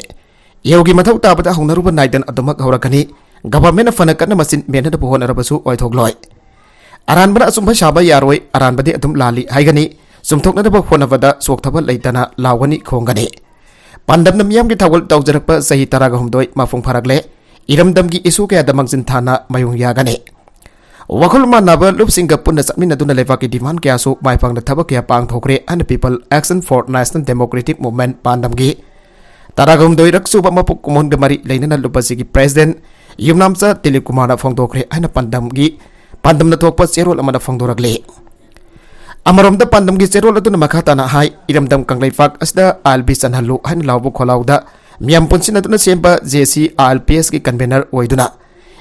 ꯏꯍꯧꯒꯤ ꯃꯊꯧ ꯇꯥꯕꯗ ꯍꯧꯅꯔꯨꯕ ꯅꯥꯏꯗꯅ ꯑꯗꯨꯃꯛ ꯍꯧꯔꯛꯀꯅꯤ꯫ ꯒꯚꯔꯟꯃꯦꯟꯠꯅ ꯐꯅ ꯀꯟꯅ ꯃꯆꯤꯟ ꯃꯦꯟꯅꯅꯕ ꯍꯣꯠꯅꯔꯕꯁꯨ ꯑꯣꯏꯊꯣꯛꯂꯣꯏ꯫ ꯑꯔꯥꯟꯕꯅ ꯑꯆꯨꯝꯕ ꯁꯥꯕ ꯌꯥꯔꯣꯏ, ꯑꯔꯥꯟꯕꯗꯤ ꯑꯗꯨꯝ ꯂꯥꯜꯂꯤ ꯍꯥꯏꯒꯅꯤ꯫ ꯆꯨꯝꯊꯣꯛꯅꯅꯕ ꯍꯣꯠꯅꯕꯗ ꯆꯣꯛꯊꯕ ꯂꯩꯇꯅ ꯂꯥꯎꯒꯅꯤ, ꯈꯣꯡꯒꯅꯤ꯫ ꯄꯥꯟꯗꯝꯅ ꯃꯤꯌꯥꯝꯒꯤ ꯊꯧꯒꯜ ꯇꯧꯖꯔꯛꯄ ꯆꯍꯤ ꯇꯔꯥꯒ ꯍꯨꯝꯗꯣꯏ ꯃꯄꯨꯡ ꯐꯥꯔꯛꯂꯦ꯫ ꯏꯔꯝꯗꯝꯒꯤ ꯏꯁꯨ ꯀꯌꯥꯗ ꯃꯥꯡꯖꯤꯟ ꯊꯥꯅ ꯃꯥꯌꯣꯡ ꯌꯥꯒꯅꯤ꯫ ꯋꯥꯈꯜ ꯃꯥꯟꯅꯕ ꯂꯨꯞꯁꯤꯡꯒ ꯄꯨꯟꯅ ꯆꯠꯃꯤꯟꯅꯗꯨꯅ ꯂꯩꯕꯥꯛꯀꯤ ꯗꯤꯃꯥꯟ ꯀꯌꯥꯁꯨ ꯃꯥꯏ ꯄꯥꯛꯅ ꯊꯕꯛ ꯀꯌꯥ ꯄꯥꯡꯊꯣꯛꯈ꯭ꯔꯦ ꯍꯥꯏꯅ People Action for National Democratic Movement ꯄꯥꯟꯗꯝꯒꯤ ꯇꯔꯥꯒꯍꯨꯝꯗꯣꯏꯔꯛ ꯁꯨꯕ ꯃꯄꯣꯛ ꯀꯨꯝꯑꯣꯟꯒ ꯃꯔꯤ ꯂꯩꯅꯅ ꯂꯨꯞ ꯑꯁꯤꯒꯤ ꯄ꯭ꯔꯦꯁꯤꯗꯦꯟꯠ ꯌꯨꯝꯅꯥꯝꯆꯥ ꯗꯤꯂꯤꯞ ꯀꯨꯃꯥꯔꯅ ꯐꯣꯡꯗꯣꯛꯈ꯭ꯔꯦ ꯍꯥꯏꯅ ꯄꯥꯟꯗꯝꯒꯤ, ꯄꯥꯟꯗꯝꯅ ꯊꯣꯛꯄ ꯆꯦꯔꯣꯜ ꯑꯃꯅ ꯐꯣꯡꯗꯣꯔꯛꯂꯤ꯫ ꯑꯃꯔꯣꯝꯗ ꯄꯥꯟꯗꯝꯒꯤ ꯆꯦꯔꯣꯜ ꯑꯗꯨꯅ ꯃꯈꯥ ꯇꯥꯅ ꯍꯥꯏ, ꯏꯔꯝꯗꯝ ꯀꯪꯂꯩꯄꯥꯛ ꯑꯁꯤꯗ ꯑꯥꯏ ꯑꯦꯜ ꯕꯤ ꯆꯠꯍꯜꯂꯨ ꯍꯥꯏꯅ ꯂꯥꯎꯕ ꯈꯣꯜꯂꯥꯎꯗ ꯃꯤꯌꯥꯝ ꯄꯨꯟꯁꯤꯟꯅꯗꯨꯅ ꯁꯦꯝꯕ J C I L P ꯑꯦꯁꯀꯤ ꯀꯟꯚꯦꯅꯔ ꯑꯣꯏꯗꯨꯅ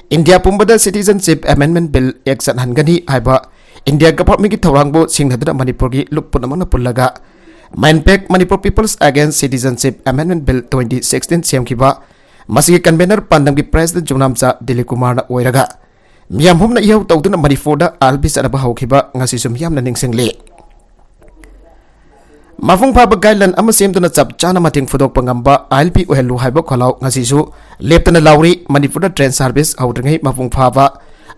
ꯏꯟꯗꯤꯌꯥ ꯄꯨꯝꯕꯗ Citizenship Amendment Bill Act ꯆꯠꯍꯟꯒꯅꯤ ꯍꯥꯏꯕ ꯏꯟꯗꯤꯌꯥ ꯒꯚꯔꯟꯃꯦꯟꯠꯀꯤ ꯊꯧꯔꯥꯡꯕꯨ ꯁꯤꯡꯅꯗꯨꯅ ꯃꯅꯤꯄꯨꯔꯒꯤ ꯂꯨꯞ ꯄꯨꯝꯅꯃꯛꯅ ꯄꯨꯜꯂꯒ MANPAC, Manipur People's Against Citizenship Amendment Bill twenty sixteen ꯁꯦꯝꯈꯤꯕ꯫ ꯃꯁꯤꯒꯤ ꯀꯟꯚꯦꯅꯔ ꯄꯥꯟꯗꯝꯒꯤ ꯄ꯭ꯔꯦꯁꯤꯗꯦꯟꯠ ꯌꯨꯝꯅꯥꯝꯆꯥ ꯗꯤꯂꯤꯞ ꯀꯨꯃꯥꯔꯅ ꯑꯣꯏꯔꯒ ꯃꯤꯌꯥꯝ ꯍꯨꯝꯅ ꯏꯍꯧ ꯇꯧꯗꯨꯅ ꯃꯅꯤꯄꯨꯔꯗ ꯑꯥꯏ ꯑꯦꯜ ꯕꯤ ꯆꯠꯅꯕ ꯍꯧꯈꯤꯕ ꯉꯁꯤꯁꯨ ꯃꯤꯌꯥꯝꯅ ꯅꯤꯡꯁꯤꯡꯂꯤ꯫ ꯃꯄꯨꯡ ꯐꯥꯕ ꯒꯥꯏꯗꯂꯥꯏꯟ ꯑꯃ ꯁꯦꯝꯗꯨꯅ ꯆꯞ ꯆꯥꯅ ꯃꯇꯦꯡ ꯐꯨꯗꯣꯛꯄ ꯉꯝꯕ ꯑꯥꯏ ꯑꯦꯜ ꯄꯤ ꯑꯣꯏꯍꯜꯂꯨ ꯍꯥꯏꯕ ꯈꯣꯜꯂꯥꯎ ꯉꯁꯤꯁꯨ ꯂꯦꯞꯇꯅ ꯂꯥꯎꯔꯤ꯫ ꯃꯅꯤꯄꯨꯔꯗ ꯇ꯭ꯔꯦꯟ ꯁꯥꯔꯚꯤꯁ ꯍꯧꯗ꯭ꯔꯤꯉꯩ ꯃꯄꯨꯡ ꯐꯥꯕ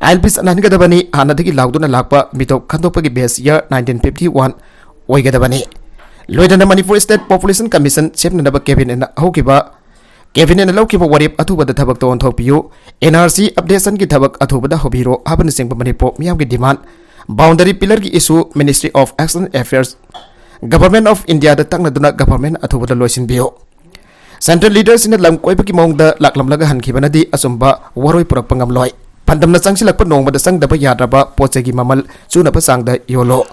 ꯑꯥꯏ ꯑꯦꯜ ꯄꯤ ꯆꯠꯅꯍꯟꯒꯗꯕꯅꯤ꯫ ꯍꯥꯟꯅꯗꯒꯤ ꯂꯥꯎꯗꯨꯅ ꯂꯥꯛꯄ ꯃꯤꯇꯣꯞ ꯈꯟꯗꯣꯛꯄꯒꯤ ꯕꯦꯁ ꯏꯌꯥꯔ nineteen fifty one ꯑꯣꯏꯒꯗꯕꯅꯤ꯫ ꯂꯣꯏꯅꯅ ꯃꯅꯤꯄꯨꯔ ꯁ꯭ꯇꯦꯠ ꯄꯣꯄꯨꯂꯦꯁꯟ ꯀꯃꯤꯁꯟ ꯁꯦꯝꯅꯅꯕ ꯀꯦꯕꯤꯅꯦꯠꯅ ꯍꯧꯈꯤꯕ, ꯀꯦꯕꯤꯅꯦꯠꯅ ꯂꯧꯈꯤꯕ ꯋꯥꯔꯦꯞ ꯑꯊꯨꯕꯗ ꯊꯕꯛꯇ ꯑꯣꯟꯊꯣꯛꯄꯤꯌꯨ, ꯑꯦꯟ ꯑꯥꯔ ꯁꯤ ꯑꯞꯗꯦꯁꯟꯒꯤ ꯊꯕꯛ ꯑꯊꯨꯕꯗ ꯍꯧꯕꯤꯔꯣ ꯍꯥꯏꯕꯅꯆꯤꯡꯕ ꯃꯅꯤꯄꯨꯔ ꯃꯤꯌꯥꯝꯒꯤ ꯗꯤꯃꯥꯟ, ꯕꯥꯎꯟꯗꯔꯤ ꯄꯤꯂꯔꯒꯤ ꯏꯁꯨ, Ministry of External Affairs, Government of Indiaꯗ ꯇꯛꯅꯗꯨꯅ ꯒꯚꯔꯟꯃꯦꯟꯠ ꯑꯊꯨꯕꯗ ꯂꯣꯏꯁꯤꯟꯕꯤꯌꯨ꯫ ꯁꯦꯟꯇ꯭ꯔꯦꯜ ꯂꯤꯗꯔꯁꯤꯡꯅ ꯂꯝ ꯀꯣꯏꯕꯒꯤ ꯃꯑꯣꯡꯗ ꯂꯥꯛꯂꯝꯂꯒ ꯍꯟꯈꯤꯕꯅꯗꯤ ꯑꯆꯨꯝꯕ ꯋꯥꯔꯣꯏ ꯄꯨꯔꯛꯄ ꯉꯝꯂꯣꯏ꯫ ꯄꯥꯟꯗꯝꯅ ꯆꯪꯁꯤꯜꯂꯛꯄ ꯅꯣꯡꯃꯗ ꯆꯪꯗꯕ ꯌꯥꯗ꯭ꯔꯕ ꯄꯣꯠ ꯆꯩꯒꯤ ꯃꯃꯜ ꯆꯨꯅꯕ ꯆꯥꯡꯗ ꯌꯣꯜꯂꯨ꯫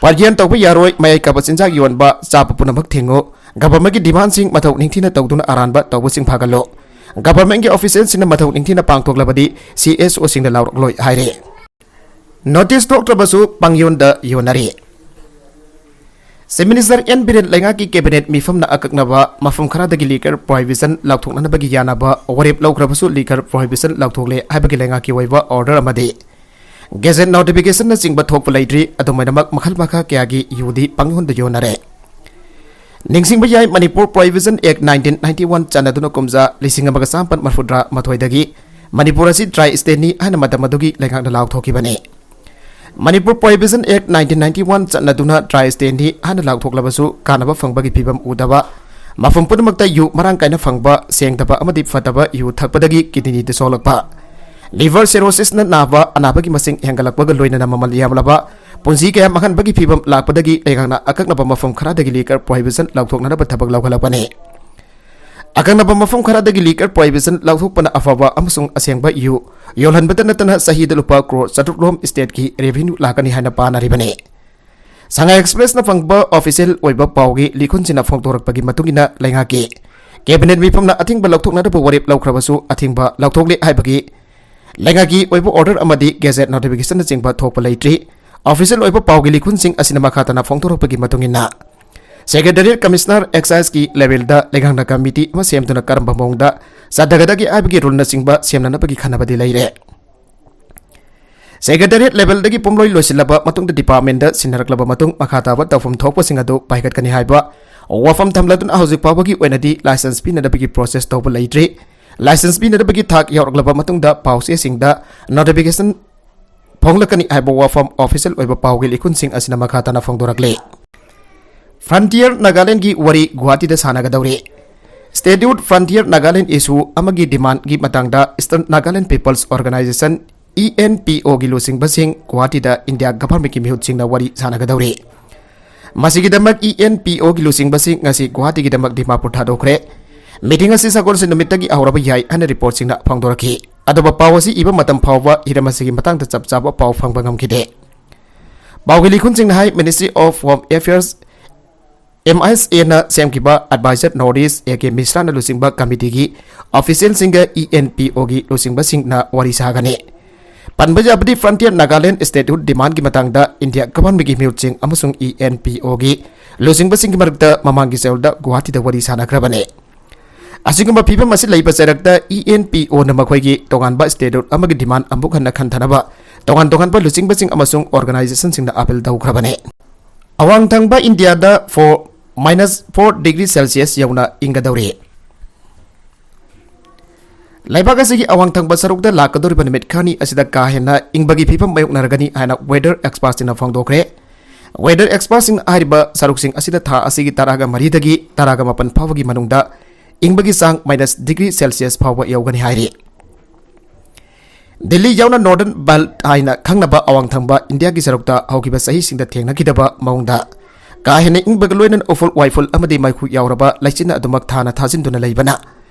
ꯄꯥꯔꯒꯦꯟ ꯇꯧꯕ ꯌꯥꯔꯣꯏ, ꯃꯌꯥꯏ ꯀꯥꯕ ꯆꯤꯟꯖꯥꯛ ꯌꯣꯟꯕ, ꯆꯥꯕ ꯄꯨꯝꯅꯃꯛ ꯊꯤꯡꯉꯨ꯫ ꯒꯚꯔꯟꯃꯦꯟꯠꯀꯤ ꯗꯤꯃꯥꯟꯁꯤꯡ ꯃꯊꯧ ꯅꯤꯡꯊꯤꯅ ꯇꯧꯗꯨꯅ ꯑꯔꯥꯟꯕ ꯇꯧꯕꯁꯤꯡ ꯐꯥꯒꯠꯂꯨ꯫ ꯒꯚꯔꯟꯃꯦꯟꯠꯀꯤ ꯑꯣꯐꯤꯁꯤꯌꯦꯜꯁꯤꯡꯅ ꯃꯊꯧ ꯅꯤꯡꯊꯤꯅ ꯄꯥꯡꯊꯣꯛꯂꯕꯗꯤ ꯁꯤ ꯑꯦꯁ ꯑꯣꯁꯤꯡꯅ ꯂꯥꯎꯔꯛꯂꯣꯏ ꯍꯥꯏꯔꯤ꯫ ꯅꯣꯇꯤꯁ ꯊꯣꯛꯇ꯭ꯔꯕꯁꯨ ꯄꯪꯌꯣꯟꯗ ꯌꯣꯟꯅꯔꯤ꯫ ꯆꯤꯐ ꯃꯤꯅꯤꯁꯇꯔ ꯑꯦꯟ ꯕꯤꯔꯦꯟ ꯂꯩꯉꯥꯛꯀꯤ ꯀꯦꯕꯤꯅꯦꯠ ꯃꯤꯐꯝꯅ ꯑꯀꯛꯅꯕ ꯃꯐꯝ ꯈꯔꯗꯒꯤ ꯂꯤꯀꯔ ꯄ꯭ꯔꯣꯍꯤꯕꯤꯁꯟ ꯂꯥꯎꯊꯣꯛꯅꯅꯕꯒꯤ ꯌꯥꯅꯕ ꯋꯥꯔꯦꯞ ꯂꯧꯈ꯭ꯔꯕꯁꯨ ꯂꯤꯀꯔ ꯄ꯭ꯔꯣꯍꯤꯕꯤꯁꯟ ꯂꯥꯎꯊꯣꯛꯂꯦ ꯍꯥꯏꯕꯒꯤ ꯂꯩꯉꯥꯛꯀꯤ ꯑꯣꯏꯕ ꯑꯣꯔꯗꯔ ꯑꯃꯗꯤ ꯒꯦꯖꯦꯠ ꯅꯣꯇꯤꯐꯤꯀꯦꯁꯟꯅꯆꯤꯡꯕ ꯊꯣꯛꯄ ꯂꯩꯇ꯭ꯔꯤ꯫ ꯑꯗꯨꯝ ꯑꯣꯏꯅꯃꯛ ꯃꯈꯜ ꯃꯈꯥ ꯀꯌꯥꯒꯤ ꯌꯨꯗꯤ ꯄꯪꯌꯣꯟꯗ ꯌꯣꯟꯅꯔꯦ꯫ ꯅꯤꯡꯁꯤꯡꯕ ꯌꯥꯏ, ꯃꯅꯤꯄꯨꯔ ꯄ꯭ꯔꯣꯍꯤꯕꯤꯁꯟ ꯑꯦꯛ nineteen ninety one ꯆꯠꯅꯗꯨꯅ ꯀꯨꯝꯖꯥ ꯂꯤꯁꯤꯡ ꯑꯃꯒ ꯆꯥꯃꯥꯄꯟ ꯃꯔꯤꯐꯨꯇꯔꯥ ꯃꯥꯊꯣꯏꯗꯒꯤ ꯃꯅꯤꯄꯨꯔ ꯑꯁꯤ ꯗ꯭ꯔꯥꯏ ꯁ꯭ꯇꯦꯠꯅꯤ ꯍꯥꯏꯅ ꯃꯇꯝ ꯑꯗꯨꯒꯤ ꯂꯩꯉꯥꯛꯅ ꯂꯥꯎꯊꯣꯛꯈꯤꯕꯅꯤ꯫ ꯃꯅꯤꯄꯨꯔ ꯄ꯭ꯔꯣꯍꯤꯕꯤꯁꯟ ꯑꯦꯛ nineteen ninety one ꯆꯠꯅꯗꯨꯅ ꯗ꯭ꯔꯥꯏ ꯁ꯭ꯇꯦꯠꯅꯤ ꯍꯥꯏꯅ ꯂꯥꯎꯊꯣꯛꯂꯕꯁꯨ ꯀꯥꯟꯅꯕ ꯐꯪꯕꯒꯤ ꯐꯤꯕꯝ ꯎꯗꯕ, ꯃꯐꯝ ꯄꯨꯝꯅꯃꯛꯇ ꯌꯨ ꯃꯔꯥꯡ ꯀꯥꯏꯅ ꯐꯪꯕ, ꯁꯦꯡꯗꯕ ꯑꯃꯗꯤ ꯐꯠꯇꯕ ꯌꯨ ꯊꯛꯄꯗꯒꯤ ꯀꯤꯗꯅꯤꯗ ꯁꯣꯛꯂꯛꯄ, ꯂꯤꯚꯔ ꯁꯦꯔꯣꯁꯤꯁꯅ ꯅꯥꯕ ꯑꯅꯥꯕꯒꯤ ꯃꯁꯤꯡ ꯍꯦꯟꯒꯠꯂꯛꯄꯒ ꯂꯣꯏꯅꯅ ꯃꯃꯜ ꯌꯥꯝꯂꯕ ꯄꯨꯟꯁꯤ ꯀꯌꯥ ꯃꯥꯡꯍꯟꯕꯒꯤ ꯐꯤꯕꯝ ꯂꯥꯛꯄꯗꯒꯤ ꯂꯩꯉꯥꯛꯅ ꯑꯀꯛꯅꯕ ꯃꯐꯝ ꯈꯔꯗꯒꯤ ꯂꯤꯀꯔ ꯄ꯭ꯔꯣꯍꯤꯕꯤꯁꯟ ꯂꯥꯎꯊꯣꯛꯅꯅꯕ ꯊꯕꯛ ꯂꯧꯈꯠꯂꯛꯄꯅꯤ꯫ ꯑꯀꯛꯅꯕ ꯃꯐꯝ ꯈꯔꯗꯒꯤ liquor prohibition ꯂꯧꯊꯣꯛꯄꯅ ꯑꯐꯕ ꯑꯃꯁꯨꯡ ꯑꯁꯦꯡꯕ ꯌꯨ ꯌꯣꯜꯍꯟꯕꯇ ꯅꯠꯇꯅ ꯆꯍꯤꯗ ꯂꯨꯄꯥ ꯀ꯭ꯔꯣꯔ ꯆꯥꯇ꯭ꯔꯨꯛ ꯔꯣꯝ stateꯀꯤ revenue ꯂꯥꯛꯀꯅꯤ ꯍꯥꯏꯅ ꯄꯥꯅꯔꯤꯕꯅꯤ꯫ ꯁꯉꯥꯏ Expressꯅ ꯐꯪꯕ official ꯑꯣꯏꯕ ꯄꯥꯎꯒꯤ ꯂꯤꯈꯨꯟꯁꯤꯡꯅ ꯐꯣꯡꯗꯣꯔꯛꯄꯒꯤ ꯃꯇꯨꯡ ꯏꯟꯅ ꯂꯩꯉꯥꯛꯀꯤ cabinet ꯃꯤꯐꯝꯅ ꯑꯊꯤꯡꯕ ꯂꯧꯊꯣꯛꯅꯅꯕ ꯋꯥꯔꯦꯞ ꯂꯧꯈ꯭ꯔꯕꯁꯨ ꯑꯊꯤꯡꯕ ꯂꯧꯊꯣꯛꯂꯦ ꯍꯥꯏꯕꯒꯤ ꯂꯩꯉꯥꯛꯀꯤ ꯑꯣꯏꯕ order ꯑꯃꯗꯤ gazette notificationꯅꯆꯤꯡꯕ ꯊꯣꯛꯄ ꯂꯩꯇ꯭ꯔꯤ꯫ Official ꯑꯣꯏꯕ ꯄꯥꯎꯒꯤ ꯂꯤꯈꯨꯟꯁꯤꯡ ꯑꯁꯤꯅ ꯃꯈꯥ ꯇꯥꯅ ꯐꯣꯡꯗꯣꯔꯛꯄꯒꯤ ꯃꯇꯨꯡ ꯏꯟꯅ, Secretariat Commissioner Exciseꯀꯤ levelꯗ ꯂꯩꯉꯥꯛꯅ committee ꯑꯃ ꯁꯦꯝꯗꯨꯅ ꯀꯔꯝꯕ ꯃꯑꯣꯡꯗ ꯆꯠꯊꯒꯗꯒꯦ ꯍꯥꯏꯕꯒꯤ ruleꯅꯆꯤꯡꯕ ꯁꯦꯝꯅꯅꯕꯒꯤ ꯈꯟꯅꯕꯗꯤ ꯂꯩꯔꯦ꯫ Secretariat levelꯗꯒꯤ ꯄꯨꯝꯂꯣꯏ ꯂꯣꯏꯁꯤꯜꯂꯕ ꯃꯇꯨꯡꯗ departmentꯗ ꯁꯤꯟꯅꯔꯛꯂꯕ ꯃꯇꯨꯡ ꯃꯈꯥ ꯇꯥꯕ ꯇꯧꯐꯝ ꯊꯣꯛꯄꯁꯤꯡ ꯑꯗꯨ ꯄꯥꯏꯈꯠꯀꯅꯤ ꯍꯥꯏꯕ ꯋꯥꯐꯝ ꯊꯝꯂꯗꯨꯅ ꯍꯧꯖꯤꯛ ꯐꯥꯎꯕꯒꯤ ꯑꯣꯏꯅꯗꯤ license ꯄꯤꯅꯅꯕꯒꯤ process ꯇꯧꯕ ꯂꯩꯇ꯭ꯔꯤ꯫ License ꯄꯤꯅꯅꯕꯒꯤ ꯊꯥꯛ ꯌꯧꯔꯛꯂꯕ ꯃꯇꯨꯡꯗ ꯄꯥꯎꯆꯦꯁꯤꯡꯗ notification ꯐꯣꯡꯂꯛꯀꯅꯤ ꯍꯥꯏꯕ ꯋꯥꯐꯝ official ꯑꯣꯏꯕ ꯄꯥꯎꯒꯤ ꯂꯤꯈꯨꯟꯁꯤꯡ ꯑꯁꯤꯅ ꯃꯈꯥ ꯇꯥꯅ ꯐꯣꯡꯗꯣꯔꯛꯂꯤ꯫ Frontier Nagalandꯒꯤ ꯋꯥꯔꯤ ꯒꯨꯋꯥꯍꯥꯇꯤꯗ ꯁꯥꯟꯅꯒꯗꯧꯔꯤ꯫ Statehood Frontier Nagaland issue ꯑꯃꯒꯤ demandꯒꯤ ꯃꯇꯥꯡꯗ Eastern Nagaland People's Organisation, ENPOꯒꯤ ꯂꯨꯆꯤꯡꯕꯁꯤꯡ ꯒꯨꯋꯥꯍꯥꯇꯤꯗ India governmentꯀꯤ ꯃꯤꯍꯨꯠꯁꯤꯡꯅ ꯋꯥꯔꯤ ꯁꯥꯟꯅꯒꯗꯧꯔꯤ꯫ ꯃꯁꯤꯒꯤꯗꯃꯛ ENPOꯒꯤ ꯂꯨꯆꯤꯡꯕꯁꯤꯡ ꯉꯁꯤ ꯒꯨꯋꯥꯍꯥꯇꯤꯒꯤꯗꯃꯛ ꯗꯤꯃꯥꯄꯨꯔ ꯊꯥꯗꯣꯛꯈ꯭ꯔꯦ꯫ Meeting ꯑꯁꯤ ꯁꯒꯣꯜꯁꯦꯟ ꯅꯨꯃꯤꯠꯇꯒꯤ ꯍꯧꯔꯕ ꯌꯥꯏ ꯍꯥꯏꯅ reportꯁꯤꯡꯅ ꯐꯣꯡꯗꯣꯔꯛꯈꯤ꯫ ꯑꯗꯨꯕꯨ ꯄꯥꯎ ꯑꯁꯤ ꯏꯕ ꯃꯇꯝ ꯐꯥꯎꯕ ꯍꯤꯔꯝ ꯑꯁꯤꯒꯤ ꯃꯇꯥꯡꯗ ꯆꯞ ꯆꯥꯕ ꯄꯥꯎ ꯐꯪꯕ ꯉꯝꯈꯤꯗꯦ꯫ ꯄꯥꯎꯒꯤ ꯂꯤꯈꯨꯟꯁꯤꯡꯅ ꯍꯥꯏ, Ministry of Home Affairs, MHAꯅ ꯁꯦꯝꯈꯤꯕ advisor North East A K Mishraꯅ ꯂꯨꯆꯤꯡꯕ committeeꯒꯤ officialꯁꯤꯡꯒ ENPOꯒꯤ ꯂꯨꯆꯤꯡꯕꯁꯤꯡꯅ ꯋꯥꯔꯤ ꯁꯥꯒꯅꯤ꯫ ꯄꯟꯕ ꯌꯥꯕꯗꯤ, Frontier Nagaland statehood demandꯒꯤ ꯃꯇꯥꯡꯗ India governmentꯀꯤ ꯃꯤꯍꯨꯠꯁꯤꯡ ꯑꯃꯁꯨꯡ ENPOꯒꯤ ꯂꯨꯆꯤꯡꯕꯁꯤꯡꯒꯤ ꯃꯔꯛꯇ ꯃꯃꯥꯡꯒꯤ ꯆꯌꯣꯜꯗ ꯒꯨꯋꯥꯍꯥꯇꯤꯗ ꯋꯥꯔꯤ ꯁꯥꯟꯅꯈ꯭ꯔꯕꯅꯤ꯫ ꯑꯁꯤꯒꯨꯝꯕ ꯐꯤꯕꯝ ꯑꯁꯤ ꯂꯩꯕ ꯆꯩꯔꯛꯇ ENPOꯅ ꯃꯈꯣꯏꯒꯤ ꯇꯣꯉꯥꯟꯕ statehood ꯑꯃꯒꯤ demand ꯑꯃꯨꯛ ꯍꯟꯅ ꯈꯟꯊꯅꯕ ꯇꯣꯉꯥꯟ ꯇꯣꯉꯥꯟꯕ ꯂꯨꯆꯤꯡꯕꯁꯤꯡ ꯑꯃꯁꯨꯡ organizationꯁꯤꯡꯗ appeal ꯇꯧꯈ꯭ꯔꯕꯅꯤ꯫ ꯑꯋꯥꯡ ꯊꯪꯕ ꯏꯟꯗꯤꯌꯥꯗ four, minus four degree Celsius ꯌꯧꯅ ꯏꯪꯒꯗꯧꯔꯤ꯫ ꯂꯩꯕꯥꯛ ꯑꯁꯤꯒꯤ ꯑꯋꯥꯡ ꯊꯪꯕ ꯁꯔꯨꯛꯇ ꯂꯥꯛꯀꯗꯧꯔꯤꯕ ꯅꯨꯃꯤꯠ ꯈꯔꯅꯤ ꯑꯁꯤꯗ ꯀꯥ ꯍꯦꯟꯅ ꯏꯪꯕꯒꯤ ꯐꯤꯕꯝ ꯃꯥꯌꯣꯛꯅꯔꯒꯅꯤ ꯍꯥꯏꯅ weather expertꯁꯤꯡꯅ ꯐꯣꯡꯗꯣꯛꯈ꯭ꯔꯦ꯫ Weather expertꯁꯤꯡꯅ ꯍꯥꯏꯔꯤꯕ ꯁꯔꯨꯛꯁꯤꯡ ꯑꯁꯤꯗ ꯊꯥ ꯑꯁꯤꯒꯤ ꯇꯔꯥꯒ ꯃꯔꯤꯗꯒꯤ ꯇꯔꯥꯒ ꯃꯥꯄꯟ ꯐꯥꯎꯕꯒꯤ ꯃꯅꯨꯡꯗ ꯏꯪꯕꯒꯤ ꯆꯥꯡ minus degree Celsius ꯐꯥꯎꯕ ꯌꯧꯒꯅꯤ ꯍꯥꯏꯔꯤ꯫ ꯗꯤꯜꯂꯤ ꯌꯥꯎꯅ Northern Belt ꯍꯥꯏꯅ ꯈꯪꯅꯕ ꯑꯋꯥꯡ ꯊꯪꯕ ꯏꯟꯗꯤꯌꯥꯒꯤ ꯁꯔꯨꯛꯇ ꯍꯧꯈꯤꯕ ꯆꯍꯤꯁꯤꯡꯗ ꯊꯦꯡꯅꯈꯤꯗꯕ ꯃꯑꯣꯡꯗ ꯀꯥ ꯍꯦꯟꯅ ꯏꯪꯕꯒ ꯂꯣꯏꯅꯅ ꯎꯐꯨꯜ ꯋꯥꯏꯐꯨꯜ ꯑꯃꯗꯤ ꯃꯩꯈꯨ ꯌꯥꯎꯔꯕ ꯂꯩꯆꯤꯟꯅ ꯑꯗꯨꯃꯛ ꯊꯥꯅ ꯊꯥꯖꯤꯟꯗꯨꯅ ꯂꯩꯕꯅ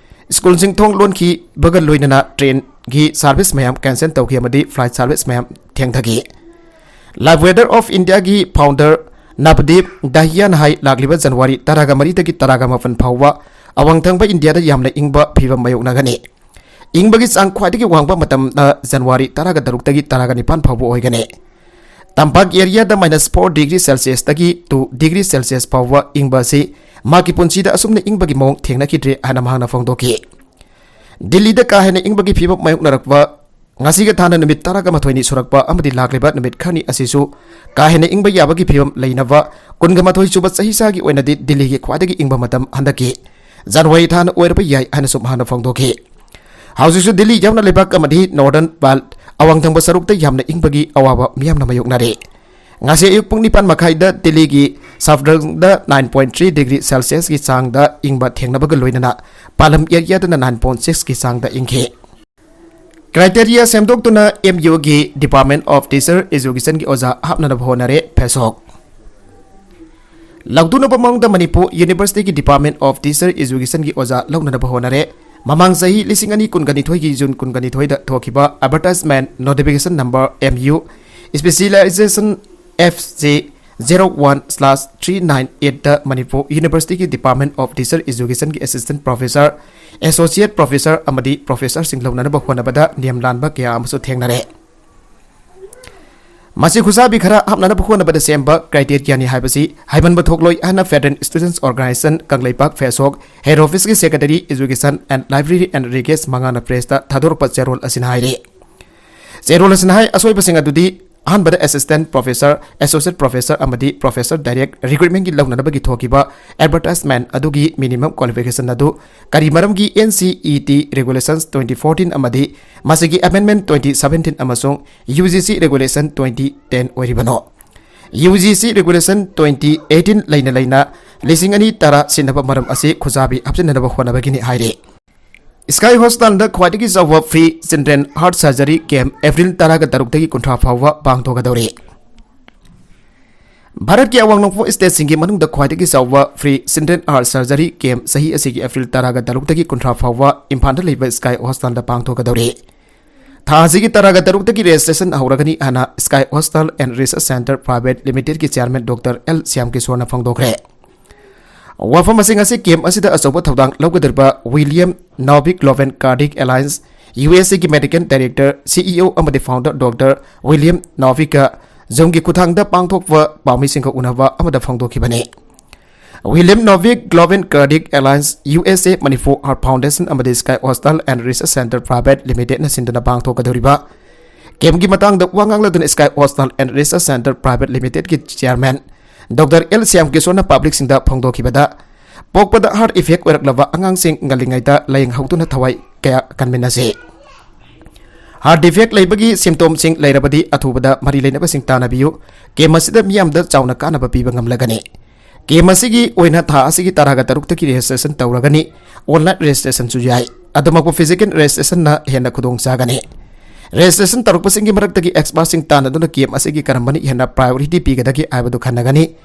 ꯁ꯭ꯀꯨꯜꯁꯤꯡ ꯊꯣꯡ ꯂꯣꯟꯈꯤꯕꯒ ꯂꯣꯏꯅꯅ ꯇ꯭ꯔꯦꯟꯒꯤ ꯁꯥꯔꯚꯤꯁ ꯃꯌꯥꯝ ꯀꯦꯟꯁꯦꯜ ꯇꯧꯈꯤ ꯑꯃꯗꯤ ꯐ꯭ꯂꯥꯏꯠ ꯁꯥꯔꯚꯤꯁ ꯃꯌꯥꯝ ꯊꯦꯡꯊꯈꯤ꯫ Live Weather of Indiaꯒꯤ founder ꯅꯕꯗꯤꯞ ꯗꯥꯍꯤꯌꯥꯅ ꯍꯥꯏ, ꯂꯥꯛꯂꯤꯕ ꯖꯅꯋꯥꯔꯤ ꯇꯔꯥꯒ ꯃꯔꯤꯗꯒꯤ ꯇꯔꯥꯒ ꯃꯥꯄꯟ ꯐꯥꯎꯕ ꯑꯋꯥꯡ ꯊꯪꯕ ꯏꯟꯗꯤꯌꯥꯗ ꯌꯥꯝꯅ ꯏꯪꯕ ꯐꯤꯕꯝ ꯃꯥꯌꯣꯛꯅꯒꯅꯤ꯫ ꯏꯪꯕꯒꯤ ꯆꯥꯡ ꯈ꯭ꯋꯥꯏꯗꯒꯤ ꯋꯥꯡꯕ ꯃꯇꯝꯅ ꯖꯅꯋꯥꯔꯤ ꯇꯔꯥꯒ ꯇꯔꯨꯛꯇꯒꯤ ꯇꯔꯥꯒ ꯅꯤꯄꯥꯟ ꯐꯥꯎꯕ ꯑꯣꯏꯒꯅꯤ꯫ ꯇꯝꯄꯥꯛ ꯑꯦꯔꯤꯌꯥꯗ minus four degree Celsiusꯇꯒꯤ two degree Celsius ꯐꯥꯎꯕ ꯏꯪꯕ ꯑꯁꯤ ꯃꯍꯥꯛꯀꯤ ꯄꯨꯟꯁꯤꯗ ꯑꯁꯨꯝꯅ ꯏꯪꯕꯒꯤ ꯃꯑꯣꯡ ꯊꯦꯡꯅꯈꯤꯗ꯭ꯔꯦ ꯍꯥꯏꯅ ꯃꯍꯥꯛꯅ ꯐꯣꯡꯗꯣꯛꯈꯤ꯫ ꯗꯤꯜꯂꯤꯗ ꯀꯥ ꯍꯦꯟꯅ ꯏꯪꯕꯒꯤ ꯐꯤꯕꯝ ꯃꯥꯌꯣꯛꯅꯔꯛꯄ ꯉꯁꯤꯒ ꯊꯥꯅ ꯅꯨꯃꯤꯠ ꯇꯔꯥꯒ ꯃꯥꯊꯣꯏꯅꯤ ꯁꯨꯔꯛꯄ ꯑꯃꯗꯤ ꯂꯥꯛꯂꯤꯕ ꯅꯨꯃꯤꯠ ꯈꯔꯅꯤ ꯑꯁꯤꯁꯨ ꯀꯥ ꯍꯦꯟꯅ ꯏꯪꯕ ꯌꯥꯕꯒꯤ ꯐꯤꯕꯝ ꯂꯩꯅꯕ ꯀꯨꯟꯒ ꯃꯥꯊꯣꯏ ꯁꯨꯕ ꯆꯍꯤꯆꯥꯒꯤ ꯑꯣꯏꯅꯗꯤ ꯗꯤꯜꯂꯤꯒꯤ ꯈ꯭ꯋꯥꯏꯗꯒꯤ ꯏꯪꯕ ꯃꯇꯝ ꯍꯟꯗꯛꯀꯤ ꯖꯅꯋꯥꯔꯤ ꯊꯥꯅ ꯑꯣꯏꯔꯕ ꯌꯥꯏ ꯍꯥꯏꯅꯁꯨ ꯃꯍꯥꯛꯅ ꯐꯣꯡꯗꯣꯛꯈꯤ꯫ ꯍꯧꯖꯤꯛꯁꯨ ꯗꯤꯜꯂꯤ ꯌꯥꯎꯅ ꯂꯩꯕꯥꯛ ꯑꯃꯗꯤ northern belt ꯑꯋꯥꯡ ꯊꯪꯕ ꯁꯔꯨꯛꯇ ꯌꯥꯝꯅ ꯏꯪꯕꯒꯤ ꯑꯋꯥꯕ ꯃꯤꯌꯥꯝꯅ ꯃꯥꯌꯣꯛꯅꯔꯤ꯫ ꯉꯁꯤ ꯑꯌꯨꯛ ꯄꯨꯡ ꯅꯤꯄꯥꯟ ꯃꯈꯥꯏꯗ ꯗꯤꯜꯂꯤꯒꯤ ꯁꯐꯗꯔꯖꯪꯗ nine point three degree Celsiusꯀꯤ ꯆꯥꯡꯗ ꯏꯪꯕ ꯊꯦꯡꯅꯕꯒ ꯂꯣꯏꯅꯅ ꯄꯥꯂꯝ ꯑꯦꯔꯤꯌꯥꯗꯅ nine point sixꯀꯤ ꯆꯥꯡꯗ ꯏꯪꯈꯤ꯫ Criteria ꯁꯦꯝꯗꯣꯛꯇꯨꯅ MUꯒꯤ Department of Teacher Educationꯒꯤ ꯑꯣꯖꯥ ꯍꯥꯞꯅꯅꯕ ꯍꯣꯠꯅꯔꯦ꯫ ꯐꯦꯁꯣꯛ ꯂꯧꯊꯣꯛꯅꯕ ꯃꯑꯣꯡꯗ ꯃꯅꯤꯄꯨꯔ Universityꯒꯤ Department of Teacher Educationꯒꯤ ꯑꯣꯖꯥ ꯂꯧꯅꯅꯕ ꯍꯣꯠꯅꯔꯦ꯫ ꯃꯃꯥꯡ ꯆꯍꯤ ꯂꯤꯁꯤꯡ ꯑꯅꯤ ꯀꯨꯟꯒ ꯅꯤꯊꯣꯏꯒꯤ June ꯀꯨꯟꯒ ꯅꯤꯊꯣꯏꯗ ꯊꯣꯛꯈꯤꯕ advertisement notification number MU specialization FC zero one slash three nine eightꯇ Manipur Universityꯒꯤ Department of Teacher Educationꯒꯤ Assistant Professor, Associate Professor ꯑꯃꯗꯤ Professorꯁꯤꯡ ꯂꯧꯅꯅꯕ ꯍꯣꯠꯅꯕꯗ ꯅꯤꯌꯝ ꯂꯥꯟꯕ ꯀꯌꯥ ꯑꯃꯁꯨ ꯊꯦꯡꯅꯔꯦ꯫ ꯃꯁꯤ ꯈꯨꯁꯥꯕꯤ ꯈꯔ ꯍꯥꯞꯅꯅꯕ ꯍꯣꯠꯅꯕꯗ ꯁꯦꯝꯕ criteriaꯅꯤ ꯍꯥꯏꯕꯁꯤ ꯍꯥꯏꯃꯟꯕ ꯊꯣꯛꯂꯣꯏ ꯍꯥꯏꯅ Federal Students Organisation Kangleipak ꯐꯦꯁꯣꯛ Head Officeꯀꯤ Secretary Education and Library and ꯔꯤꯀꯦꯁ ꯃꯉꯥꯅ pressꯇ ꯊꯥꯗꯣꯔꯛꯄ ꯆꯦꯔꯣꯜ ꯑꯁꯤꯅ ꯍꯥꯏꯔꯤ꯫ ꯆꯦꯔꯣꯜ ꯑꯁꯤꯅ ꯍꯥꯏ, ꯑꯁꯣꯏꯕꯁꯤꯡ ꯑꯗꯨꯗꯤ ꯑꯍꯥꯟꯕꯗ Assistant Professor, Associate Professor ꯑꯃꯗꯤ Professor direct recruitmentꯀꯤ ꯂꯧꯅꯅꯕꯒꯤ ꯊꯣꯛꯈꯤꯕ advertisement ꯑꯗꯨꯒꯤ minimum qualification ꯑꯗꯨ ꯀꯔꯤ ꯃꯔꯝꯒꯤ NCET Regulations twenty fourteen ꯑꯃꯗꯤ ꯃꯁꯤꯒꯤ Amendment twenty seventeen ꯑꯃꯁꯨꯡ UGC Regulation twenty ten ꯑꯣꯏꯔꯤꯕꯅꯣ? UGC Regulation twenty eighteen ꯂꯩꯅ ꯂꯩꯅ ꯂꯤꯁꯤꯡ ꯑꯅꯤ ꯇꯔꯥ ꯁꯤꯟꯅꯕ ꯃꯔꯝ ꯑꯁꯤ ꯈꯨꯖꯥꯕꯤ ꯍꯥꯞꯆꯤꯟꯅꯅꯕ ꯍꯣꯠꯅꯕꯒꯤꯅꯤ ꯍꯥꯏꯔꯤ꯫ Sky Hospitalꯗ ꯈ꯭ꯋꯥꯏꯗꯒꯤ ꯆꯥꯎꯕ free children heart surgery camp April ꯇꯔꯥꯒ ꯇꯔꯨꯛꯇꯒꯤ ꯀꯨꯟꯊ꯭ꯔꯥ ꯐꯥꯎꯕ ꯄꯥꯡꯊꯣꯛꯀꯗꯧꯔꯤ꯫ ꯚꯥꯔꯠꯀꯤ ꯑꯋꯥꯡ ꯅꯣꯡꯄꯣꯛ ꯁ꯭ꯇꯦꯠꯁꯤꯡꯒꯤ ꯃꯅꯨꯡꯗ ꯈ꯭ꯋꯥꯏꯗꯒꯤ ꯆꯥꯎꯕ free children R surgery camp ꯆꯍꯤ ꯑꯁꯤꯒꯤ ꯑꯦꯄ꯭ꯔꯤꯜ ꯇꯔꯥꯒ ꯇꯔꯨꯛꯇꯒꯤ ꯀꯨꯟꯊ꯭ꯔꯥ ꯐꯥꯎꯕ ꯏꯝꯐꯥꯜꯗ ꯂꯩꯕ ꯁ꯭ꯀꯥꯏ ꯍꯣꯁꯇꯥꯜꯗ ꯄꯥꯡꯊꯣꯛꯀꯗꯧꯔꯤ꯫ ꯊꯥ ꯑꯁꯤꯒꯤ ꯇꯔꯥꯒ ꯇꯔꯨꯛꯇꯒꯤ ꯔꯦꯖꯤꯁꯇ꯭ꯔꯦꯁꯟ ꯍꯧꯔꯒꯅꯤ ꯍꯥꯏꯅ sky hospital and research centre private ꯂꯤꯃꯤꯇꯦꯗꯀꯤ ꯆꯤꯌꯥꯔꯃꯦꯟ ꯗꯣꯛꯇꯔ ꯑꯦꯜ ꯁ꯭ꯌꯥꯝ ꯀꯤꯁꯣꯔꯅ ꯐꯣꯡꯗꯣꯛꯈ꯭ꯔꯦ꯫ ꯋꯥꯐꯝ ꯑꯁꯤꯡ ꯑꯁꯤ ꯀꯦꯝꯞ ꯑꯁꯤꯗ ꯑꯆꯧꯕ ꯊꯧꯗꯥꯡ ꯂꯧꯒꯗꯧꯔꯤꯕ William Novick global cardiac alliance, U S ꯑꯦꯒꯤ medical director, C E O ꯑꯃꯗꯤ ꯐꯥꯎꯟꯗꯔ ꯗꯣꯛꯇꯔ ꯋꯤꯂꯤꯌꯝ ꯅꯣꯚꯤꯛꯀ ꯖꯨꯝꯒꯤ ꯈꯨꯠꯊꯥꯡꯗ ꯄꯥꯡꯊꯣꯛꯄ ꯄꯥꯎꯃꯤꯁꯤꯡꯒ ꯎꯅꯕ ꯑꯃꯗ ꯐꯣꯡꯗꯣꯛꯈꯤꯕꯅꯤ꯫ William Novick global cardiac alliance, U S A, Manipur heart foundation ꯑꯃꯗꯤ sky hospital and research centre private ꯂꯤꯃꯤꯇꯦꯗꯅ ꯁꯤꯟꯗꯨꯅ ꯄꯥꯡꯊꯣꯛꯀꯗꯧꯔꯤꯕ ꯀꯦꯝꯞꯀꯤ ꯃꯇꯥꯡꯗ ꯋꯥ ꯉꯥꯡꯂꯗꯨꯅ sky hospital and research centre private ꯂꯤꯃꯤꯇꯦꯗꯀꯤ ꯆꯤꯌꯥꯔꯃꯦꯟ ꯗꯣꯛꯇꯔ ꯑꯦꯜ ꯁ꯭ꯌꯥꯝ ꯀꯤꯁꯣꯔꯅ ꯄꯕ꯭ꯂꯤꯛꯁꯤꯡꯗ ꯐꯣꯡꯗꯣꯛꯈꯤꯕꯗ, ꯄꯣꯛꯄꯗ ꯍꯥꯔꯠ ꯏꯐꯦꯛ ꯑꯣꯏꯔꯛꯂꯕ ꯑꯉꯥꯡꯁꯤꯡ ꯉꯜꯂꯤꯉꯩꯗ ꯂꯥꯌꯦꯡ ꯍꯧꯗꯨꯅ ꯊꯋꯥꯏ ꯀꯌꯥ ꯀꯟꯃꯤꯟꯅꯁꯤ꯫ ꯍꯥꯔꯠ ꯗꯤꯐꯦꯛ ꯂꯩꯕꯒꯤ ꯁꯤꯝꯇꯣꯝꯁꯤꯡ ꯂꯩꯔꯕꯗꯤ ꯑꯊꯨꯕꯗ ꯃꯔꯤ ꯂꯩꯅꯕꯁꯤꯡ ꯇꯥꯟꯅꯕꯤꯌꯨ꯫ ꯀꯦꯝꯞ ꯑꯁꯤꯗ ꯃꯤꯌꯥꯝꯗ ꯆꯥꯎꯅ ꯀꯥꯟꯅꯕ ꯄꯤꯕ ꯉꯝꯂꯒꯅꯤ꯫ ꯀꯦꯝꯞ ꯑꯁꯤꯒꯤ ꯑꯣꯏꯅ ꯊꯥ ꯑꯁꯤꯒꯤ ꯇꯔꯥꯒ ꯇꯔꯨꯛꯇꯒꯤ ꯔꯦꯖꯤꯁꯇ꯭ꯔꯦꯁꯟ ꯇꯧꯔꯒꯅꯤ꯫ ꯑꯣꯟꯂꯥꯏꯟ ꯔꯦꯖꯤꯁꯇ꯭ꯔꯦꯁꯟꯁꯨ ꯌꯥꯏ꯫ ꯑꯗꯨꯃꯛꯄꯨ ꯐꯤꯖꯤꯀꯦꯜ ꯔꯦꯖꯤꯁꯇ꯭ꯔꯦꯁꯟꯅ ꯍꯦꯟꯅ ꯈꯨꯗꯣꯡ ꯆꯥꯒꯅꯤ꯫ ꯔꯦꯖꯤꯁꯇ꯭ꯔꯦꯁꯟ ꯇꯧꯔꯛꯄꯁꯤꯡꯒꯤ ꯃꯔꯛꯇꯒꯤ ꯑꯦꯛꯁꯄꯥꯔꯠꯁꯤꯡ ꯇꯥꯟꯅꯗꯨꯅ ꯀꯦꯝꯞ ꯑꯁꯤꯒꯤ ꯀꯔꯝꯕꯅ ꯍꯦꯟꯅ ꯄ꯭ꯔꯥꯏꯌꯣꯔꯤꯇꯤ ꯄꯤꯒꯗꯒꯦ ꯍꯥꯏꯕꯗꯨ ꯈꯟꯅꯒꯅꯤ꯫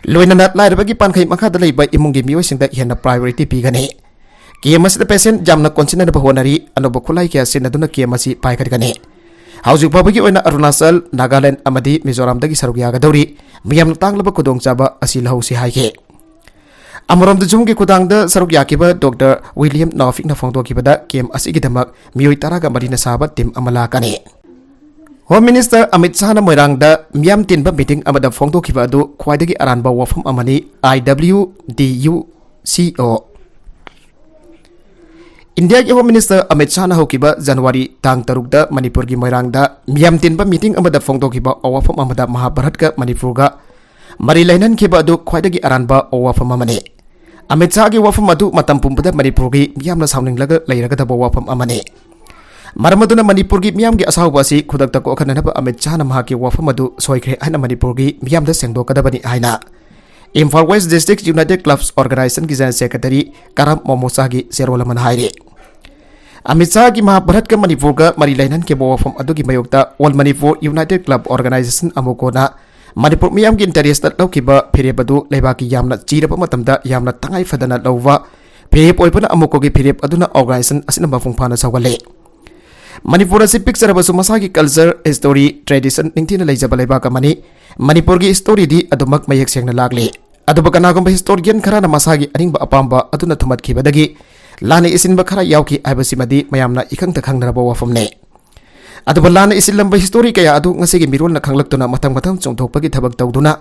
ꯂꯣꯏꯅꯅ ꯂꯥꯏꯔꯕꯒꯤ ꯄꯥꯟꯈꯩ ꯃꯈꯥꯗ ꯂꯩꯕ ꯏꯃꯨꯡꯒꯤ ꯃꯤꯑꯣꯏꯁꯤꯡꯗ ꯍꯦꯟꯅ ꯄ꯭ꯔꯥꯏꯌꯣꯔꯤꯇꯤ ꯄꯤꯒꯅꯤ꯫ ꯀꯦꯝꯞ ꯑꯁꯤꯗ ꯄꯦꯁꯦꯟꯠ ꯌꯥꯝꯅ ꯀꯣꯟꯁꯤꯟꯅꯅꯕ ꯍꯣꯠꯅꯔꯤ꯫ ꯑꯅꯧꯕ ꯈꯨꯠꯂꯥꯏ ꯀꯌꯥ ꯁꯤꯖꯤꯟꯅꯗꯨꯅ ꯀꯦꯝꯞ ꯑꯁꯤ ꯄꯥꯏꯈꯠꯀꯅꯤ꯫ ꯍꯧꯖꯤꯛ ꯐꯥꯎꯕꯒꯤ ꯑꯣꯏꯅ ꯑꯔꯨꯅꯥꯆꯜ, ꯅꯥꯒꯥꯂꯦꯟꯗ ꯑꯃꯗꯤ ꯃꯤꯖꯣꯔꯥꯝꯗꯒꯤ ꯁꯔꯨꯛ ꯌꯥꯒꯗꯧꯔꯤ꯫ ꯃꯤꯌꯥꯝꯅ ꯇꯥꯡꯂꯕ ꯈꯨꯗꯣꯡꯆꯥꯕ ꯑꯁꯤ ꯂꯧꯍꯧꯁꯤ ꯍꯥꯏꯈꯤ꯫ ꯑꯃꯔꯣꯝꯗ ꯖꯨꯝꯒꯤ ꯈꯨꯊꯥꯡꯗ ꯁꯔꯨꯛ ꯌꯥꯈꯤꯕ ꯗꯣꯛꯇꯔ ꯋꯤꯂꯤꯌꯝ ꯅꯣꯐꯤꯛꯅ ꯐꯣꯡꯗꯣꯛꯈꯤꯕꯗ, ꯀꯦꯝꯞ ꯑꯁꯤꯒꯤꯗꯃꯛ ꯃꯤꯑꯣꯏ ꯇꯔꯥꯒ ꯃꯔꯤꯅ ꯁꯥꯕ ꯇꯤꯝ ꯑꯃ ꯂꯥꯛꯀꯅꯤ꯫ ꯍꯣꯝ ꯃꯤꯅꯤꯁꯇꯔ ꯑꯃꯤꯠ ꯁꯥꯍꯅ ꯃꯣꯏꯔꯥꯡꯗ ꯃꯤꯌꯥꯝ ꯇꯤꯟꯕ ꯃꯤꯇꯤꯡ ꯑꯃꯗ ꯐꯣꯡꯗꯣꯛꯈꯤꯕ ꯑꯗꯨ ꯈ꯭ꯋꯥꯏꯗꯒꯤ ꯑꯔꯥꯟꯕ ꯋꯥꯐꯝ ꯑꯃꯅꯤ, ꯑꯥꯏ ꯗꯕ꯭ꯂꯤꯌꯨ ꯗꯤ ꯌꯨ ꯁꯤ ꯑꯣ꯫ ꯏꯟꯗꯤꯌꯥꯒꯤ ꯍꯣꯝ ꯃꯤꯅꯤꯁꯇꯔ ꯑꯃꯤꯠ ꯁꯥꯍꯅ ꯍꯧꯈꯤꯕ ꯖꯅꯋꯥꯔꯤ ꯇꯥꯡ ꯇꯔꯨꯛꯇ ꯃꯅꯤꯄꯨꯔꯒꯤ ꯃꯣꯏꯔꯥꯡꯗ ꯃꯤꯌꯥꯝ ꯇꯤꯟꯕ ꯃꯤꯇꯤꯡ ꯑꯃꯗ ꯐꯣꯡꯗꯣꯛꯈꯤꯕ ꯋꯥꯐꯝ ꯑꯃꯗ ꯃꯍꯥꯚꯥꯔꯠꯀ ꯃꯅꯤꯄꯨꯔꯒ ꯃꯔꯤ ꯂꯩꯅꯍꯟꯈꯤꯕ ꯑꯗꯨ ꯈ꯭ꯋꯥꯏꯗꯒꯤ ꯑꯔꯥꯟꯕ ꯋꯥꯐꯝ ꯑꯃꯅꯤ꯫ ꯑꯃꯤꯠ ꯁꯥꯍꯒꯤ ꯋꯥꯐꯝ ꯑꯗꯨ ꯃꯇꯝ ꯄꯨꯝꯕꯗ ꯃꯅꯤꯄꯨꯔꯒꯤ ꯃꯤꯌꯥꯝꯅ ꯁꯥꯎꯅꯤꯡꯂꯒ ꯂꯩꯔꯒꯗꯕ ꯋꯥꯐꯝ ꯑꯃꯅꯤ꯫ ꯃꯔꯝ ꯑꯗꯨꯅ ꯃꯅꯤꯄꯨꯔꯒꯤ ꯃꯤꯌꯥꯝꯒꯤ ꯑꯁꯥꯎꯕ ꯑꯁꯤ ꯈꯨꯗꯛꯇ ꯀꯣꯛꯍꯟꯅꯅꯕ ꯑꯃꯤꯠ ꯁꯥꯍꯅ ꯃꯍꯥꯛꯀꯤ ꯋꯥꯐꯝ ꯑꯗꯨ ꯁꯣꯏꯈ꯭ꯔꯦ ꯍꯥꯏꯅ ꯃꯅꯤꯄꯨꯔꯒꯤ ꯃꯤꯌꯥꯝꯗ ꯁꯦꯡꯗꯣꯛꯀꯗꯕꯅꯤ ꯍꯥꯏꯅ Imphal west district united clubs ꯑꯣꯔꯒꯅꯥꯏꯖꯦꯁꯟꯒꯤ ꯖꯦꯅꯔꯦꯜ ꯁꯦꯀ꯭ꯔꯦꯇꯔꯤ ꯀꯔꯝ ꯃꯣꯃꯣꯁꯥꯒꯤ ꯆꯦꯔꯣꯜ ꯑꯃꯅ ꯍꯥꯏꯔꯤ꯫ ꯑꯃꯤꯠ ꯁꯥꯍꯒꯤ ꯃꯍꯥꯚꯥꯔꯠꯀ ꯃꯅꯤꯄꯨꯔꯒ ꯃꯔꯤ ꯂꯩꯅꯍꯟꯈꯤꯕ ꯋꯥꯐꯝ ꯑꯗꯨꯒꯤ ꯃꯥꯌꯣꯛꯇ all Manipur united club organisation, ꯑꯃꯨꯀꯣꯅ ꯃꯅꯤꯄꯨꯔ ꯃꯤꯌꯥꯝꯒꯤ interest ꯂꯧꯈꯤꯕ ꯐꯤꯔꯦꯞ ꯑꯗꯨ ꯂꯩꯕꯥꯛꯀꯤ ꯌꯥꯝꯅ ꯆꯤꯔꯕ ꯃꯇꯝꯗ ꯌꯥꯝꯅ ꯇꯉꯥꯏ ꯐꯗꯅ ꯂꯧꯕ ꯐꯤꯔꯦꯞ ꯑꯣꯏꯕꯅ ꯑꯃꯨꯛꯀꯒꯤ ꯐꯤꯔꯦꯞ ꯑꯗꯨꯅ organization ꯑꯁꯤꯅ ꯃꯄꯨꯡ ꯐꯥꯅ ꯁꯧꯒꯠꯂꯦ꯫ ꯃꯅꯤꯄꯨꯔ ꯑꯁꯤ ꯄꯤꯛꯆꯔꯕꯁꯨ ꯃꯁꯥꯒꯤ culture, history, tradition ꯅꯤꯡꯊꯤꯅ ꯂꯩꯖꯕ ꯂꯩꯕꯥꯛ ꯑꯃꯅꯤ꯫ ꯃꯅꯤꯄꯨꯔꯒꯤ historyꯗꯤ ꯑꯗꯨꯃꯛ ꯃꯌꯦꯛ ꯁꯦꯡꯅ ꯂꯥꯛꯂꯤ꯫ ꯑꯗꯨꯕꯨ ꯀꯅꯥꯒꯨꯝꯕ historian ꯈꯔꯅ ꯃꯁꯥꯒꯤ ꯑꯅꯤꯡꯕ ꯑꯄꯥꯝꯕ ꯑꯗꯨꯅ ꯊꯨꯝꯍꯠꯈꯤꯕꯗꯒꯤ ꯂꯥꯟꯅ ꯏꯁꯤꯟꯕ ꯈꯔ ꯌꯥꯎꯈꯤ ꯍꯥꯏꯕꯁꯤꯃꯗꯤ ꯃꯌꯥꯝꯅ ꯏꯈꯪꯗ ꯈꯪꯅꯔꯕ ꯋꯥꯐꯝꯅꯤ꯫ ꯑꯗꯨꯕꯨ ꯂꯥꯟꯅ ꯏꯁꯤꯜꯂꯝꯕ history ꯀꯌꯥ ꯑꯗꯨ ꯉꯁꯤꯒꯤ ꯃꯤꯔꯣꯜꯅ ꯈꯪꯂꯛꯇꯨꯅ ꯃꯊꯪ ꯃꯊꯪ ꯆꯨꯝꯊꯣꯛꯄꯒꯤ ꯊꯕꯛ ꯇꯧꯗꯨꯅ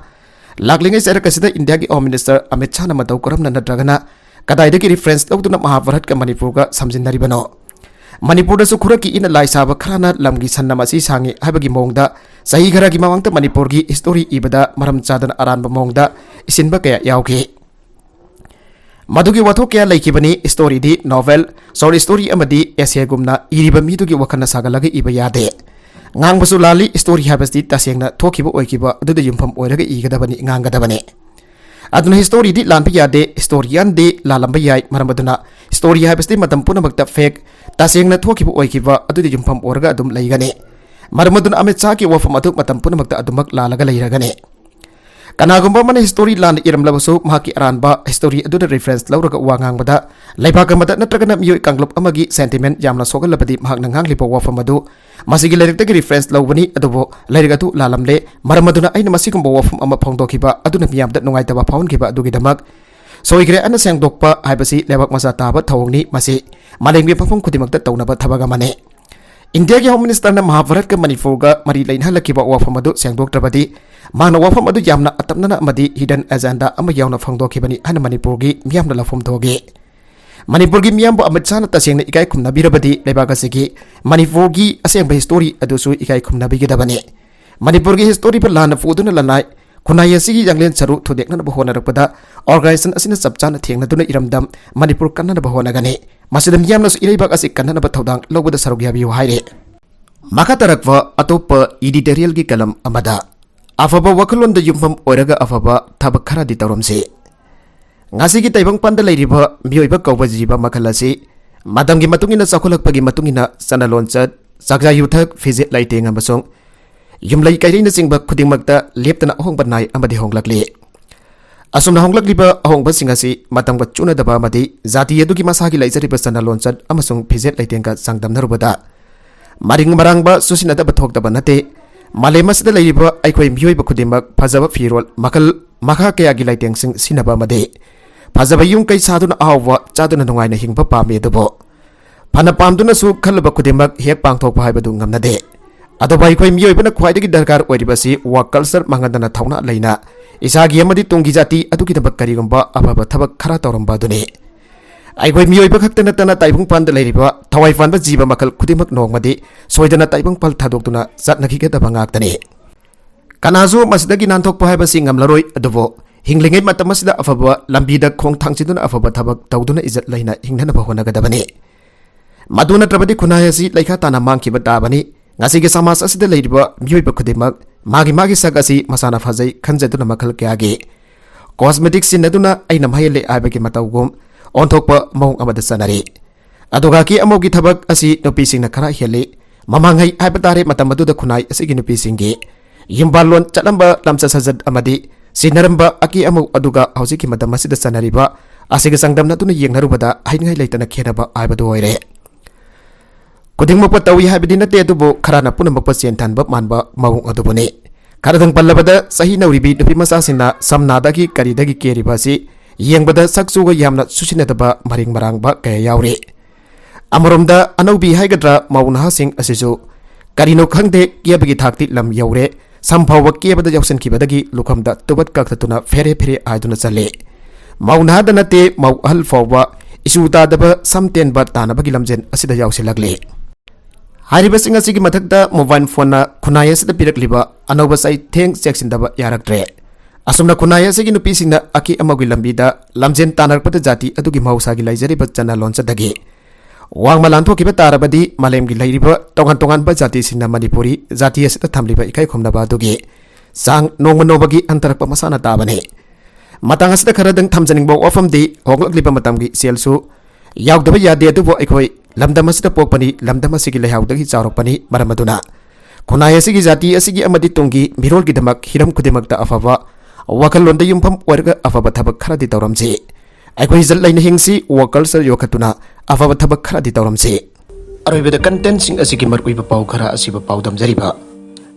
ꯂꯥꯛꯂꯤꯉꯩ ꯆꯩꯔꯛ ꯑꯁꯤꯗ ꯏꯟꯗꯤꯌꯥꯒꯤ Home Minister ꯑꯃꯤꯠ ꯁꯥꯍꯅ ꯃꯇꯧ ꯀꯔꯝꯅ ꯅꯠꯇ꯭ꯔꯒꯅ ꯀꯗꯥꯏꯗꯒꯤ reference ꯂꯧꯗꯨꯅ ꯃꯍꯥꯚꯥꯔꯠꯀ ꯃꯅꯤꯄꯨꯔꯒ ꯁꯝꯖꯤꯟꯅꯔꯤꯕꯅꯣ? ꯃꯅꯤꯄꯨꯔꯗꯁꯨ ꯈꯨꯔꯛꯀꯤ ꯏꯅ ꯂꯥꯏ ꯁꯥꯕ ꯈꯔꯅ ꯂꯝꯒꯤ ꯁꯟꯅꯝ ꯑꯁꯤ ꯁꯥꯡꯉꯤ ꯍꯥꯏꯕꯒꯤ ꯃꯑꯣꯡꯗ ꯆꯍꯤ ꯈꯔꯒꯤ ꯃꯃꯥꯡꯗ ꯃꯅꯤꯄꯨꯔꯒꯤ history ꯏꯕꯗ ꯃꯔꯝ ꯆꯥꯗꯅ ꯑꯔꯥꯟꯕ ꯃꯑꯣꯡꯗ ꯏꯁꯤꯟꯕ ꯀꯌꯥ ꯌꯥꯎꯈꯤ꯫ ꯃꯗꯨꯒꯤ ꯋꯥꯊꯣꯛ ꯀꯌꯥ ꯂꯩꯈꯤꯕꯅꯤ꯫ Historyꯗꯤ novel, short story ꯑꯃꯗꯤ essayꯒꯨꯝꯅ ꯏꯔꯤꯕ ꯃꯤꯗꯨꯒꯤ ꯋꯥꯈꯜꯅ ꯁꯥꯒꯠꯂꯒ ꯏꯕ ꯌꯥꯗꯦ꯫ ꯉꯥꯡꯕꯁꯨ ꯂꯥꯜꯂꯤ꯫ History ꯍꯥꯏꯕꯁꯤꯗꯤ ꯇꯁꯦꯡꯅ ꯊꯣꯛꯈꯤꯕ ꯑꯣꯏꯈꯤꯕ ꯑꯗꯨꯗ ꯌꯨꯝꯐꯝ ꯑꯣꯏꯔꯒ ꯏꯒꯗꯕꯅꯤ, ꯉꯥꯡꯒꯗꯕꯅꯤ꯫ ꯑꯗꯨꯅ historyꯗꯤ ꯂꯥꯟꯕ ꯌꯥꯗꯦ, historianꯗꯤ ꯂꯥꯜꯂꯝꯕ ꯌꯥꯏ꯫ ꯃꯔꯝ ꯑꯗꯨꯅ history ꯍꯥꯏꯕꯁꯤꯗꯤ ꯃꯇꯝ ꯄꯨꯝꯅꯃꯛꯇ fact, ꯇꯁꯦꯡꯅ ꯊꯣꯛꯈꯤꯕ ꯑꯣꯏꯈꯤꯕ ꯑꯗꯨꯗ ꯌꯨꯝꯐꯝ ꯑꯣꯏꯔꯒ ꯑꯗꯨꯝ ꯂꯩꯒꯅꯤ꯫ ꯃꯔꯝ ꯑꯗꯨꯅ ꯑꯃꯤꯠ ꯁꯥꯍꯒꯤ ꯋꯥꯐꯝ ꯑꯗꯨ ꯃꯇꯝ ꯄꯨꯝꯅꯃꯛꯇ ꯑꯗꯨꯃꯛ ꯂꯥꯜꯂꯒ ꯂꯩꯔꯒꯅꯤ꯫ ꯀꯅꯥꯒꯨꯝꯕ ꯑꯃꯅ history ꯂꯥꯟꯅ ꯏꯔꯝꯂꯕꯁꯨ ꯃꯍꯥꯛꯀꯤ ꯑꯔꯥꯟꯕ history ꯑꯗꯨꯗ reference ꯂꯧꯔꯒ ꯋꯥ ꯉꯥꯡꯕꯗ ꯂꯩꯕꯥꯛ ꯑꯃꯗ ꯅꯠꯇ꯭ꯔꯒꯅ ꯃꯤꯑꯣꯏ ꯀꯥꯡꯂꯨꯞ ꯑꯃꯒꯤ sentiment ꯌꯥꯝꯅ ꯁꯣꯛꯍꯜꯂꯕꯗꯤ ꯃꯍꯥꯛꯅ ꯉꯥꯡꯂꯤꯕ ꯋꯥꯐꯝ ꯑꯗꯨ ꯃꯁꯤꯒꯤ ꯂꯥꯏꯔꯤꯛꯇꯒꯤ reference ꯂꯧꯕꯅꯤ, ꯑꯗꯨꯕꯨ ꯂꯥꯏꯔꯤꯛ ꯑꯗꯨ ꯂꯥꯜꯂꯝꯂꯦ꯫ ꯃꯔꯝ ꯑꯗꯨꯅ ꯑꯩꯅ ꯃꯁꯤꯒꯨꯝꯕ ꯋꯥꯐꯝ ꯑꯃ ꯐꯣꯡꯗꯣꯛꯈꯤꯕ ꯑꯗꯨꯅ ꯃꯤꯌꯥꯝꯗ ꯅꯨꯡꯉꯥꯏꯇꯕ ꯐꯥꯎꯍꯟꯈꯤꯕ ꯑꯗꯨꯒꯤꯗꯃꯛ ꯁꯣꯏꯈ꯭ꯔꯦ ꯑꯅ ꯁꯦꯡꯗꯣꯛꯄ ꯍꯥꯏꯕꯁꯤ ꯂꯩꯕꯥꯛ ꯃꯆꯥ ꯇꯥꯕ ꯊꯧꯑꯣꯡꯅꯤ꯫ ꯃꯁꯤ ꯃꯥꯂꯦꯝꯒꯤ ꯃꯐꯝ ꯈꯨꯗꯤꯡꯃꯛꯇ ꯇꯧꯅꯕ ꯊꯕꯛ ꯑꯃꯅꯤ꯫ ꯏꯟꯗꯤꯌꯥꯒꯤ Home Ministerꯅ ꯃꯍꯥꯚꯥꯔꯠꯀ ꯃꯅꯤꯄꯨꯔꯒ ꯃꯔꯤ ꯂꯩꯅꯍꯜꯂꯛꯈꯤꯕ ꯋꯥꯐꯝ ꯑꯗꯨ ꯁꯦꯡꯗꯣꯛꯇ꯭ꯔꯕꯗꯤ ꯃꯍꯥꯛꯅ ꯋꯥꯐꯝ ꯑꯗꯨ ꯌꯥꯝꯅ ꯑꯇꯞꯅꯅ ꯑꯃꯗꯤ hidden agenda ꯑꯃ ꯌꯥꯎꯅ ꯐꯣꯡꯗꯣꯛꯈꯤꯕꯅꯤ ꯍꯥꯏꯅ ꯃꯅꯤꯄꯨꯔꯒꯤ ꯃꯤꯌꯥꯝꯅ ꯂꯧꯐꯝ ꯊꯣꯛꯏ꯫ ꯃꯅꯤꯄꯨꯔꯒꯤ ꯃꯤꯌꯥꯝꯕꯨ ꯑꯃꯤꯠ ꯁꯥꯍꯅ ꯇꯁꯦꯡꯅ ꯏꯀꯥꯏ ꯈꯨꯝꯅꯕꯤꯔꯕꯗꯤ ꯂꯩꯕꯥꯛ ꯑꯁꯤꯒꯤ ꯃꯅꯤꯄꯨꯔꯒꯤ ꯑꯁꯦꯡꯕ history ꯑꯗꯨꯁꯨ ꯏꯀꯥꯏ ꯈꯨꯝꯅꯕꯤꯒꯗꯕꯅꯤ꯫ ꯃꯅꯤꯄꯨꯔꯒꯤ historyꯕꯨ ꯂꯥꯟꯅ ꯄꯨꯗꯨꯅ ꯂꯅꯥꯏ ꯈꯨꯟꯅꯥꯏ ꯑꯁꯤꯒꯤ ꯌꯥꯡꯂꯦꯟ ꯁꯔꯨ ꯊꯨꯗꯦꯛꯅꯅꯕ ꯍꯣꯠꯅꯔꯛꯄꯗ organization ꯑꯁꯤꯅ ꯆꯞ ꯆꯥꯅ ꯊꯦꯡꯅꯗꯨꯅ ꯏꯔꯝꯗꯝ ꯃꯅꯤꯄꯨꯔ ꯀꯟꯅꯅꯕ ꯍꯣꯠꯅꯒꯅꯤ꯫ ꯃꯁꯤꯗ ꯃꯤꯌꯥꯝꯅꯁꯨ ꯏꯔꯩꯕꯥꯛ ꯑꯁꯤ ꯀꯟꯅꯅꯕ ꯊꯧꯗꯥꯡ ꯂꯧꯕꯗ ꯁꯔꯨꯛ ꯌꯥꯕꯤꯌꯨ ꯍꯥꯏꯔꯤ꯫ ꯃꯈꯥ ꯇꯥꯔꯛꯄ ꯑꯇꯣꯞꯄ editorialꯒꯤ ꯀꯂꯝ ꯑꯃꯗ ꯑꯐꯕ ꯋꯥꯈꯜꯂꯣꯟꯗ ꯌꯨꯝꯐꯝ ꯑꯣꯏꯔꯒ ꯑꯐꯕ ꯊꯕꯛ ꯈꯔꯗꯤ ꯇꯧꯔꯝꯁꯤ꯫ ꯉꯁꯤꯒꯤ ꯇꯥꯏꯕꯪꯄꯥꯟꯗ ꯂꯩꯔꯤꯕ ꯃꯤꯑꯣꯏꯕ ꯀꯧꯕ ꯖꯤꯕ ꯃꯈꯜ ꯑꯁꯤ ꯃꯇꯝꯒꯤ ꯃꯇꯨꯡ ꯏꯟꯅ ꯆꯥꯎꯈꯠꯂꯛꯄꯒꯤ ꯃꯇꯨꯡ ꯏꯟꯅ ꯆꯠꯅ ꯂꯣꯟꯆꯠ, ꯆꯥꯛꯆꯥ ꯌꯨꯊꯛ, ꯐꯤꯖꯦꯠ ꯂꯩꯇꯦꯡ ꯑꯃꯁꯨꯡ ꯌꯨꯝꯂꯩ ꯀꯩꯔꯩꯅꯆꯤꯡꯕ ꯈꯨꯗꯤꯡꯃꯛꯇ ꯂꯦꯞꯇꯅ ꯑꯍꯣꯡꯕ ꯅꯥꯏ ꯑꯃꯗꯤ ꯍꯣꯡꯂꯛꯂꯤ꯫ ꯑꯁꯨꯝꯅ ꯍꯣꯡꯂꯛꯂꯤꯕ ꯑꯍꯣꯡꯕꯁꯤꯡ ꯑꯁꯤ ꯃꯇꯝꯒ ꯆꯨꯅꯗꯕ ꯑꯃꯗꯤ ꯖꯥꯇꯤ ꯑꯗꯨꯒꯤ ꯃꯁꯥꯒꯤ ꯂꯩꯖꯔꯤꯕ ꯆꯠꯅ ꯂꯣꯟꯆꯠ ꯑꯃꯁꯨꯡ ꯐꯤꯖꯦꯠ ꯂꯩꯇꯦꯡꯒ ꯆꯥꯡꯗꯝꯅꯔꯨꯕꯗ ꯃꯔꯤꯡ ꯃꯔꯥꯡꯕ ꯆꯨꯁꯤꯟꯅꯗꯕ ꯊꯣꯛꯇꯕ ꯅꯠꯇꯦ꯫ ꯃꯥꯂꯦꯝ ꯑꯁꯤꯗ ꯂꯩꯔꯤꯕ ꯑꯩꯈꯣꯏ ꯃꯤꯑꯣꯏꯕ ꯈꯨꯗꯤꯡꯃꯛ ꯐꯖꯕ ꯐꯤꯔꯣꯜ ꯃꯈꯜ ꯃꯈꯥ ꯀꯌꯥꯒꯤ ꯂꯩꯇꯦꯡꯁꯤꯡ ꯁꯤꯖꯤꯟꯅꯕ ꯑꯃꯗꯤ ꯐꯖꯕ ꯌꯨꯝ ꯀꯩ ꯁꯥꯗꯨꯅ ꯑꯍꯥꯎꯕ ꯆꯥꯗꯨꯅ ꯅꯨꯡꯉꯥꯏꯅ ꯍꯤꯡꯕ ꯄꯥꯝꯃꯤ꯫ ꯑꯗꯨꯕꯨ ꯐꯅ ꯄꯥꯝꯗꯨꯅꯁꯨ ꯈꯜꯂꯨꯕ ꯈꯨꯗꯤꯡꯃꯛ ꯍꯦꯛ ꯄꯥꯡꯊꯣꯛꯄ ꯍꯥꯏꯕꯗꯨ ꯉꯝꯅꯗꯦ꯫ ꯑꯗꯨꯕꯨ ꯑꯩꯈꯣꯏ ꯃꯤꯑꯣꯏꯕꯅ ꯈ꯭ꯋꯥꯏꯗꯒꯤ ꯗꯔꯀꯥꯔ ꯑꯣꯏꯔꯤꯕꯁꯤ work culture ꯃꯥꯡꯍꯟꯗꯅ ꯊꯧꯅꯥ ꯂꯩꯅ ꯏꯁꯥꯒꯤ ꯑꯃꯗꯤ ꯇꯨꯡꯒꯤ ꯖꯥꯇꯤ ꯑꯗꯨꯒꯤꯗꯃꯛ ꯀꯔꯤꯒꯨꯝꯕ ꯑꯐꯕ ꯊꯕꯛ ꯈꯔ ꯇꯧꯔꯝꯕ ꯑꯗꯨꯅꯤ꯫ ꯑꯩꯈꯣꯏ ꯃꯤꯑꯣꯏꯕ ꯈꯛꯇ ꯅꯠꯇꯅ ꯇꯥꯏꯕꯪꯄꯥꯟꯗ ꯂꯩꯔꯤꯕ ꯊꯋꯥꯏ ꯄꯥꯟꯕ ꯖꯤꯕ ꯃꯈꯜ ꯈꯨꯗꯤꯡꯃꯛ ꯅꯣꯡꯃꯗꯤ ꯁꯣꯏꯗꯅ ꯇꯥꯏꯕꯪꯄꯥꯜ ꯊꯥꯗꯣꯛꯇꯨꯅ ꯆꯠꯅꯈꯤꯒꯗꯕ ꯉꯥꯛꯇꯅꯤ꯫ ꯀꯅꯥꯁꯨ ꯃꯁꯤꯗꯒꯤ ꯅꯥꯟꯊꯣꯛꯄ ꯍꯥꯏꯕꯁꯤ ꯉꯝꯂꯔꯣꯏ꯫ ꯑꯗꯨꯕꯨ ꯍꯤꯡꯂꯤꯉꯩ ꯃꯇꯝ ꯑꯁꯤꯗ ꯑꯐꯕ ꯂꯝꯕꯤꯗ ꯈꯣꯡ ꯊꯥꯡꯖꯤꯟꯗꯨꯅ ꯑꯐꯕ ꯊꯕꯛ ꯇꯧꯗꯨꯅ ꯏꯖꯠ ꯂꯩꯅ ꯍꯤꯡꯅꯅꯕ ꯍꯣꯠꯅꯒꯗꯕꯅꯤ꯫ ꯃꯗꯨ ꯅꯠꯇ꯭ꯔꯕꯗꯤ ꯈꯨꯟꯅꯥꯏ ꯑꯁꯤ ꯂꯩꯈꯥ ꯇꯥꯅ ꯃꯥꯡꯈꯤꯕ ꯇꯥꯕꯅꯤ꯫ ꯉꯁꯤꯒꯤ ꯁꯃꯥꯖ ꯑꯁꯤꯗ ꯂꯩꯔꯤꯕ ꯃꯤꯑꯣꯏꯕ ꯈꯨꯗꯤꯡꯃꯛ ꯃꯥꯒꯤ ꯃꯥꯒꯤ ꯁꯛ ꯑꯁꯤ ꯃꯁꯥꯅ ꯐꯖꯩ ꯈꯟꯖꯗꯨꯅ ꯃꯈꯜ ꯀꯌꯥꯒꯤ cosmetic ꯁꯤꯖꯤꯟꯅꯗꯨꯅ ꯑꯩꯅ ꯃꯍꯩ ꯍꯜꯂꯦ ꯍꯥꯏꯕꯒꯤ ꯃꯇꯧꯒꯨꯝ ꯑꯣꯟꯊꯣꯛꯄ ꯃꯑꯣꯡ ꯑꯃꯗ ꯆꯠꯅꯔꯤ꯫ ꯑꯗꯨꯒ ꯑꯀꯤ ꯑꯃꯧꯒꯤ ꯊꯕꯛ ꯑꯁꯤ ꯅꯨꯄꯤꯁꯤꯡꯅ ꯈꯔ ꯍꯦꯜꯂꯤ꯫ ꯃꯃꯥꯡꯉꯩ ꯍꯥꯏꯕ ꯇꯥꯔꯦ, ꯃꯇꯝ ꯑꯗꯨꯗ ꯈꯨꯟꯅꯥꯏ ꯑꯁꯤꯒꯤ ꯅꯨꯄꯤꯁꯤꯡꯒꯤ ꯌꯨꯝꯕꯥꯜꯂꯣꯟ ꯆꯠꯂꯝꯕ ꯂꯝꯆꯠ ꯁꯥꯖꯠ ꯑꯃꯗꯤ ꯁꯤꯖꯤꯟꯅꯔꯝꯕ ꯑꯀꯤ ꯑꯃꯧ ꯑꯗꯨꯒ ꯍꯧꯖꯤꯛꯀꯤ ꯃꯇꯝ ꯑꯁꯤꯗ ꯆꯠꯅꯔꯤꯕ ꯑꯁꯤꯒ ꯆꯥꯡꯗꯝꯅꯗꯨꯅ ꯌꯦꯡꯅꯔꯨꯕꯗ ꯍꯥꯏꯅꯤꯡꯉꯥꯏ ꯂꯩꯇꯅ ꯈꯦꯠꯅꯕ ꯍꯥꯏꯕꯗꯨ ꯑꯣꯏꯔꯦ꯫ ꯈꯨꯗꯤꯡꯃꯛꯄꯨ ꯇꯧꯏ ꯍꯥꯏꯕꯗꯤ ꯅꯠꯇꯦ, ꯑꯗꯨꯕꯨ ꯈꯔꯅ ꯄꯨꯝꯅꯃꯛꯄꯨ ꯆꯦꯟꯊꯟꯕ ꯃꯥꯟꯕ ꯃꯑꯣꯡ ꯑꯗꯨꯕꯨꯅꯤ꯫ ꯈꯔꯗꯪ ꯄꯜꯂꯕꯗ, ꯆꯍꯤ ꯅꯧꯔꯤꯕꯤ ꯅꯨꯄꯤ ꯃꯆꯥꯁꯤꯡꯅ ꯁꯝꯅꯥꯗꯒꯤ ꯀꯔꯤꯗꯒꯤ ꯀꯦꯔꯤꯕ ꯑꯁꯤ ꯌꯦꯡꯕꯗ ꯁꯛ ꯆꯨꯒ ꯌꯥꯝꯅ ꯆꯨꯁꯤꯟꯅꯗꯕ ꯃꯔꯤꯡ ꯃꯔꯥꯡꯕ ꯀꯌꯥ ꯌꯥꯎꯔꯤ꯫ ꯑꯃꯔꯣꯝꯗ ꯑꯅꯧꯕꯤ ꯍꯥꯏꯒꯗ꯭ꯔꯥ, ꯃꯧ ꯅꯍꯥꯁꯤꯡ ꯑꯁꯤꯁꯨ ꯀꯔꯤꯅꯣ ꯈꯪꯗꯦ, ꯀꯦꯕꯒꯤ ꯊꯥꯛꯇꯤ ꯂꯝ ꯌꯧꯔꯦ꯫ ꯁꯝ ꯐꯥꯎꯕ ꯀꯦꯕꯗ ꯌꯥꯎꯁꯤꯟꯈꯤꯕꯗꯒꯤ ꯂꯨꯈꯝꯗ ꯇꯨꯕꯠ ꯀꯛꯊꯠꯇꯨꯅ ꯐꯦꯔꯦ ꯐꯦꯔꯦ ꯍꯥꯏꯗꯨꯅ ꯆꯠꯂꯤ꯫ ꯃꯧ ꯅꯍꯥꯗ ꯅꯠꯇꯦ, ꯃꯧ ꯑꯍꯜ ꯐꯥꯎꯕ ꯏꯆꯨ ꯇꯥꯗꯕ ꯁꯝ ꯇꯦꯟꯕ ꯇꯥꯅꯕꯒꯤ ꯂꯝꯖꯦꯟ ꯑꯁꯤꯗ ꯌꯥꯎꯁꯤꯜꯂꯛꯂꯤ꯫ ꯍꯥꯏꯔꯤꯕꯁꯤꯡ ꯑꯁꯤꯒꯤ ꯃꯊꯛꯇ mobile phoneꯅ ꯈꯨꯟꯅꯥꯏ ꯑꯁꯤꯗ ꯄꯤꯔꯛꯂꯤꯕ ꯑꯅꯧꯕ ꯆꯩꯊꯦꯡ ꯆꯦꯛꯁꯤꯟꯗꯕ ꯌꯥꯔꯛꯇ꯭ꯔꯦ꯫ ꯑꯁꯨꯝꯅ ꯈꯨꯟꯅꯥꯏ ꯑꯁꯤꯒꯤ ꯅꯨꯄꯤꯁꯤꯡꯅ ꯑꯀꯤ ꯑꯃꯧꯒꯤ ꯂꯝꯕꯤꯗ ꯂꯝꯖꯦꯟ ꯇꯥꯟꯅꯔꯛꯄꯗ ꯖꯥꯇꯤ ꯑꯗꯨꯒꯤ ꯃꯍꯧꯁꯥꯒꯤ ꯂꯩꯖꯔꯤꯕ ꯆꯠꯅ ꯂꯣꯟꯆꯠꯇꯒꯤ ꯋꯥꯡꯃ ꯂꯥꯟꯊꯣꯛꯈꯤꯕ ꯇꯥꯔꯕꯗꯤ ꯃꯥꯂꯦꯝꯒꯤ ꯂꯩꯔꯤꯕ ꯇꯣꯉꯥꯟ ꯇꯣꯉꯥꯟꯕ ꯖꯥꯇꯤꯁꯤꯡꯅ ꯃꯅꯤꯄꯨꯔꯤ ꯖꯥꯇꯤ ꯑꯁꯤꯗ ꯊꯝꯂꯤꯕ ꯏꯀꯥꯏ ꯈꯨꯝꯅꯕ ꯑꯗꯨꯒꯤ ꯆꯥꯡ ꯅꯣꯡꯃ ꯅꯣꯡꯃꯒꯤ ꯍꯟꯊꯔꯛꯄ ꯃꯁꯥꯅ ꯇꯥꯕꯅꯤ꯫ ꯃꯇꯥꯡ ꯑꯁꯤꯗ ꯈꯔꯗꯪ ꯊꯝꯖꯅꯤꯡꯕ ꯋꯥꯐꯝꯗꯤ, ꯍꯣꯡꯂꯛꯂꯤꯕ ꯃꯇꯝꯒꯤ ꯏꯆꯦꯜꯁꯨ ꯌꯥꯎꯗꯕ ꯌꯥꯗꯦ, ꯑꯗꯨꯕꯨ ꯑꯩꯈꯣꯏ ꯂꯝꯗꯝ ꯑꯁꯤꯗ ꯄꯣꯛꯄꯅꯤ, ꯂꯝꯗꯝ ꯑꯁꯤꯒꯤ ꯂꯩꯍꯥꯎꯗꯒꯤ ꯆꯥꯎꯔꯛꯄꯅꯤ꯫ ꯃꯔꯝ ꯑꯗꯨꯅ ꯈꯨꯟꯅꯥꯏ ꯑꯁꯤꯒꯤ, ꯖꯥꯇꯤ ꯑꯁꯤꯒꯤ ꯑꯃꯗꯤ ꯇꯨꯡꯒꯤ ꯃꯤꯔꯣꯜꯒꯤꯗꯃꯛ ꯍꯤꯔꯝ ꯈꯨꯗꯤꯡꯃꯛꯇ ꯑꯐꯕ ꯋꯥꯈꯜꯂꯣꯟꯗ ꯌꯨꯝꯐꯝ ꯑꯣꯏꯔꯒ ꯑꯐꯕ ꯊꯕꯛ ꯈꯔꯗꯤ ꯇꯧꯔꯝꯁꯤ꯫ ꯑꯩꯈꯣꯏ ꯏꯖꯠ ꯂꯩꯅ ꯍꯤꯡꯁꯤ, ꯋꯥꯈꯜ ꯁꯦꯜ ꯌꯣꯛꯈꯠꯇꯨꯅ ꯑꯐꯕ ꯊꯕꯛ ꯈꯔꯗꯤ ꯇꯧꯔꯝꯁꯤ꯫ ꯑꯔꯣꯏꯕꯗ contentꯁꯤꯡ ꯑꯁꯤꯒꯤ ꯃꯔꯨꯑꯣꯏꯕ ꯄꯥꯎ ꯈꯔ ꯑꯁꯤꯕꯨ ꯄꯥꯎꯗꯝꯖꯔꯤꯕ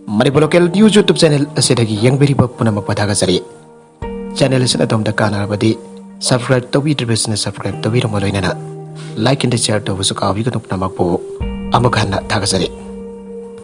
Manipur Local News YouTube channel ꯑꯁꯤꯗꯒꯤ ꯌꯦꯡꯕꯤꯔꯤꯕ ꯄꯨꯝꯅꯃꯛꯄꯨ ꯊꯥꯒꯠꯆꯔꯤ꯫ Channel ꯑꯁꯤꯅ ꯑꯗꯣꯝꯗ ꯀꯥꯟꯅꯔꯕꯗꯤ subscribe ꯇꯧꯕꯤꯗ꯭ꯔꯤꯕꯁꯤꯡꯅ subscribe ꯇꯧꯕꯤꯔꯝꯕ ꯂꯣꯏꯅꯅ like and share ꯇꯧꯕꯁꯨ ꯀꯥꯎꯕꯤꯒꯅꯨ꯫ ꯄꯨꯝꯅꯃꯛꯄꯨ ꯑꯃꯨꯛ ꯍꯟꯅ ꯊꯥꯒꯠꯆꯔꯤ꯫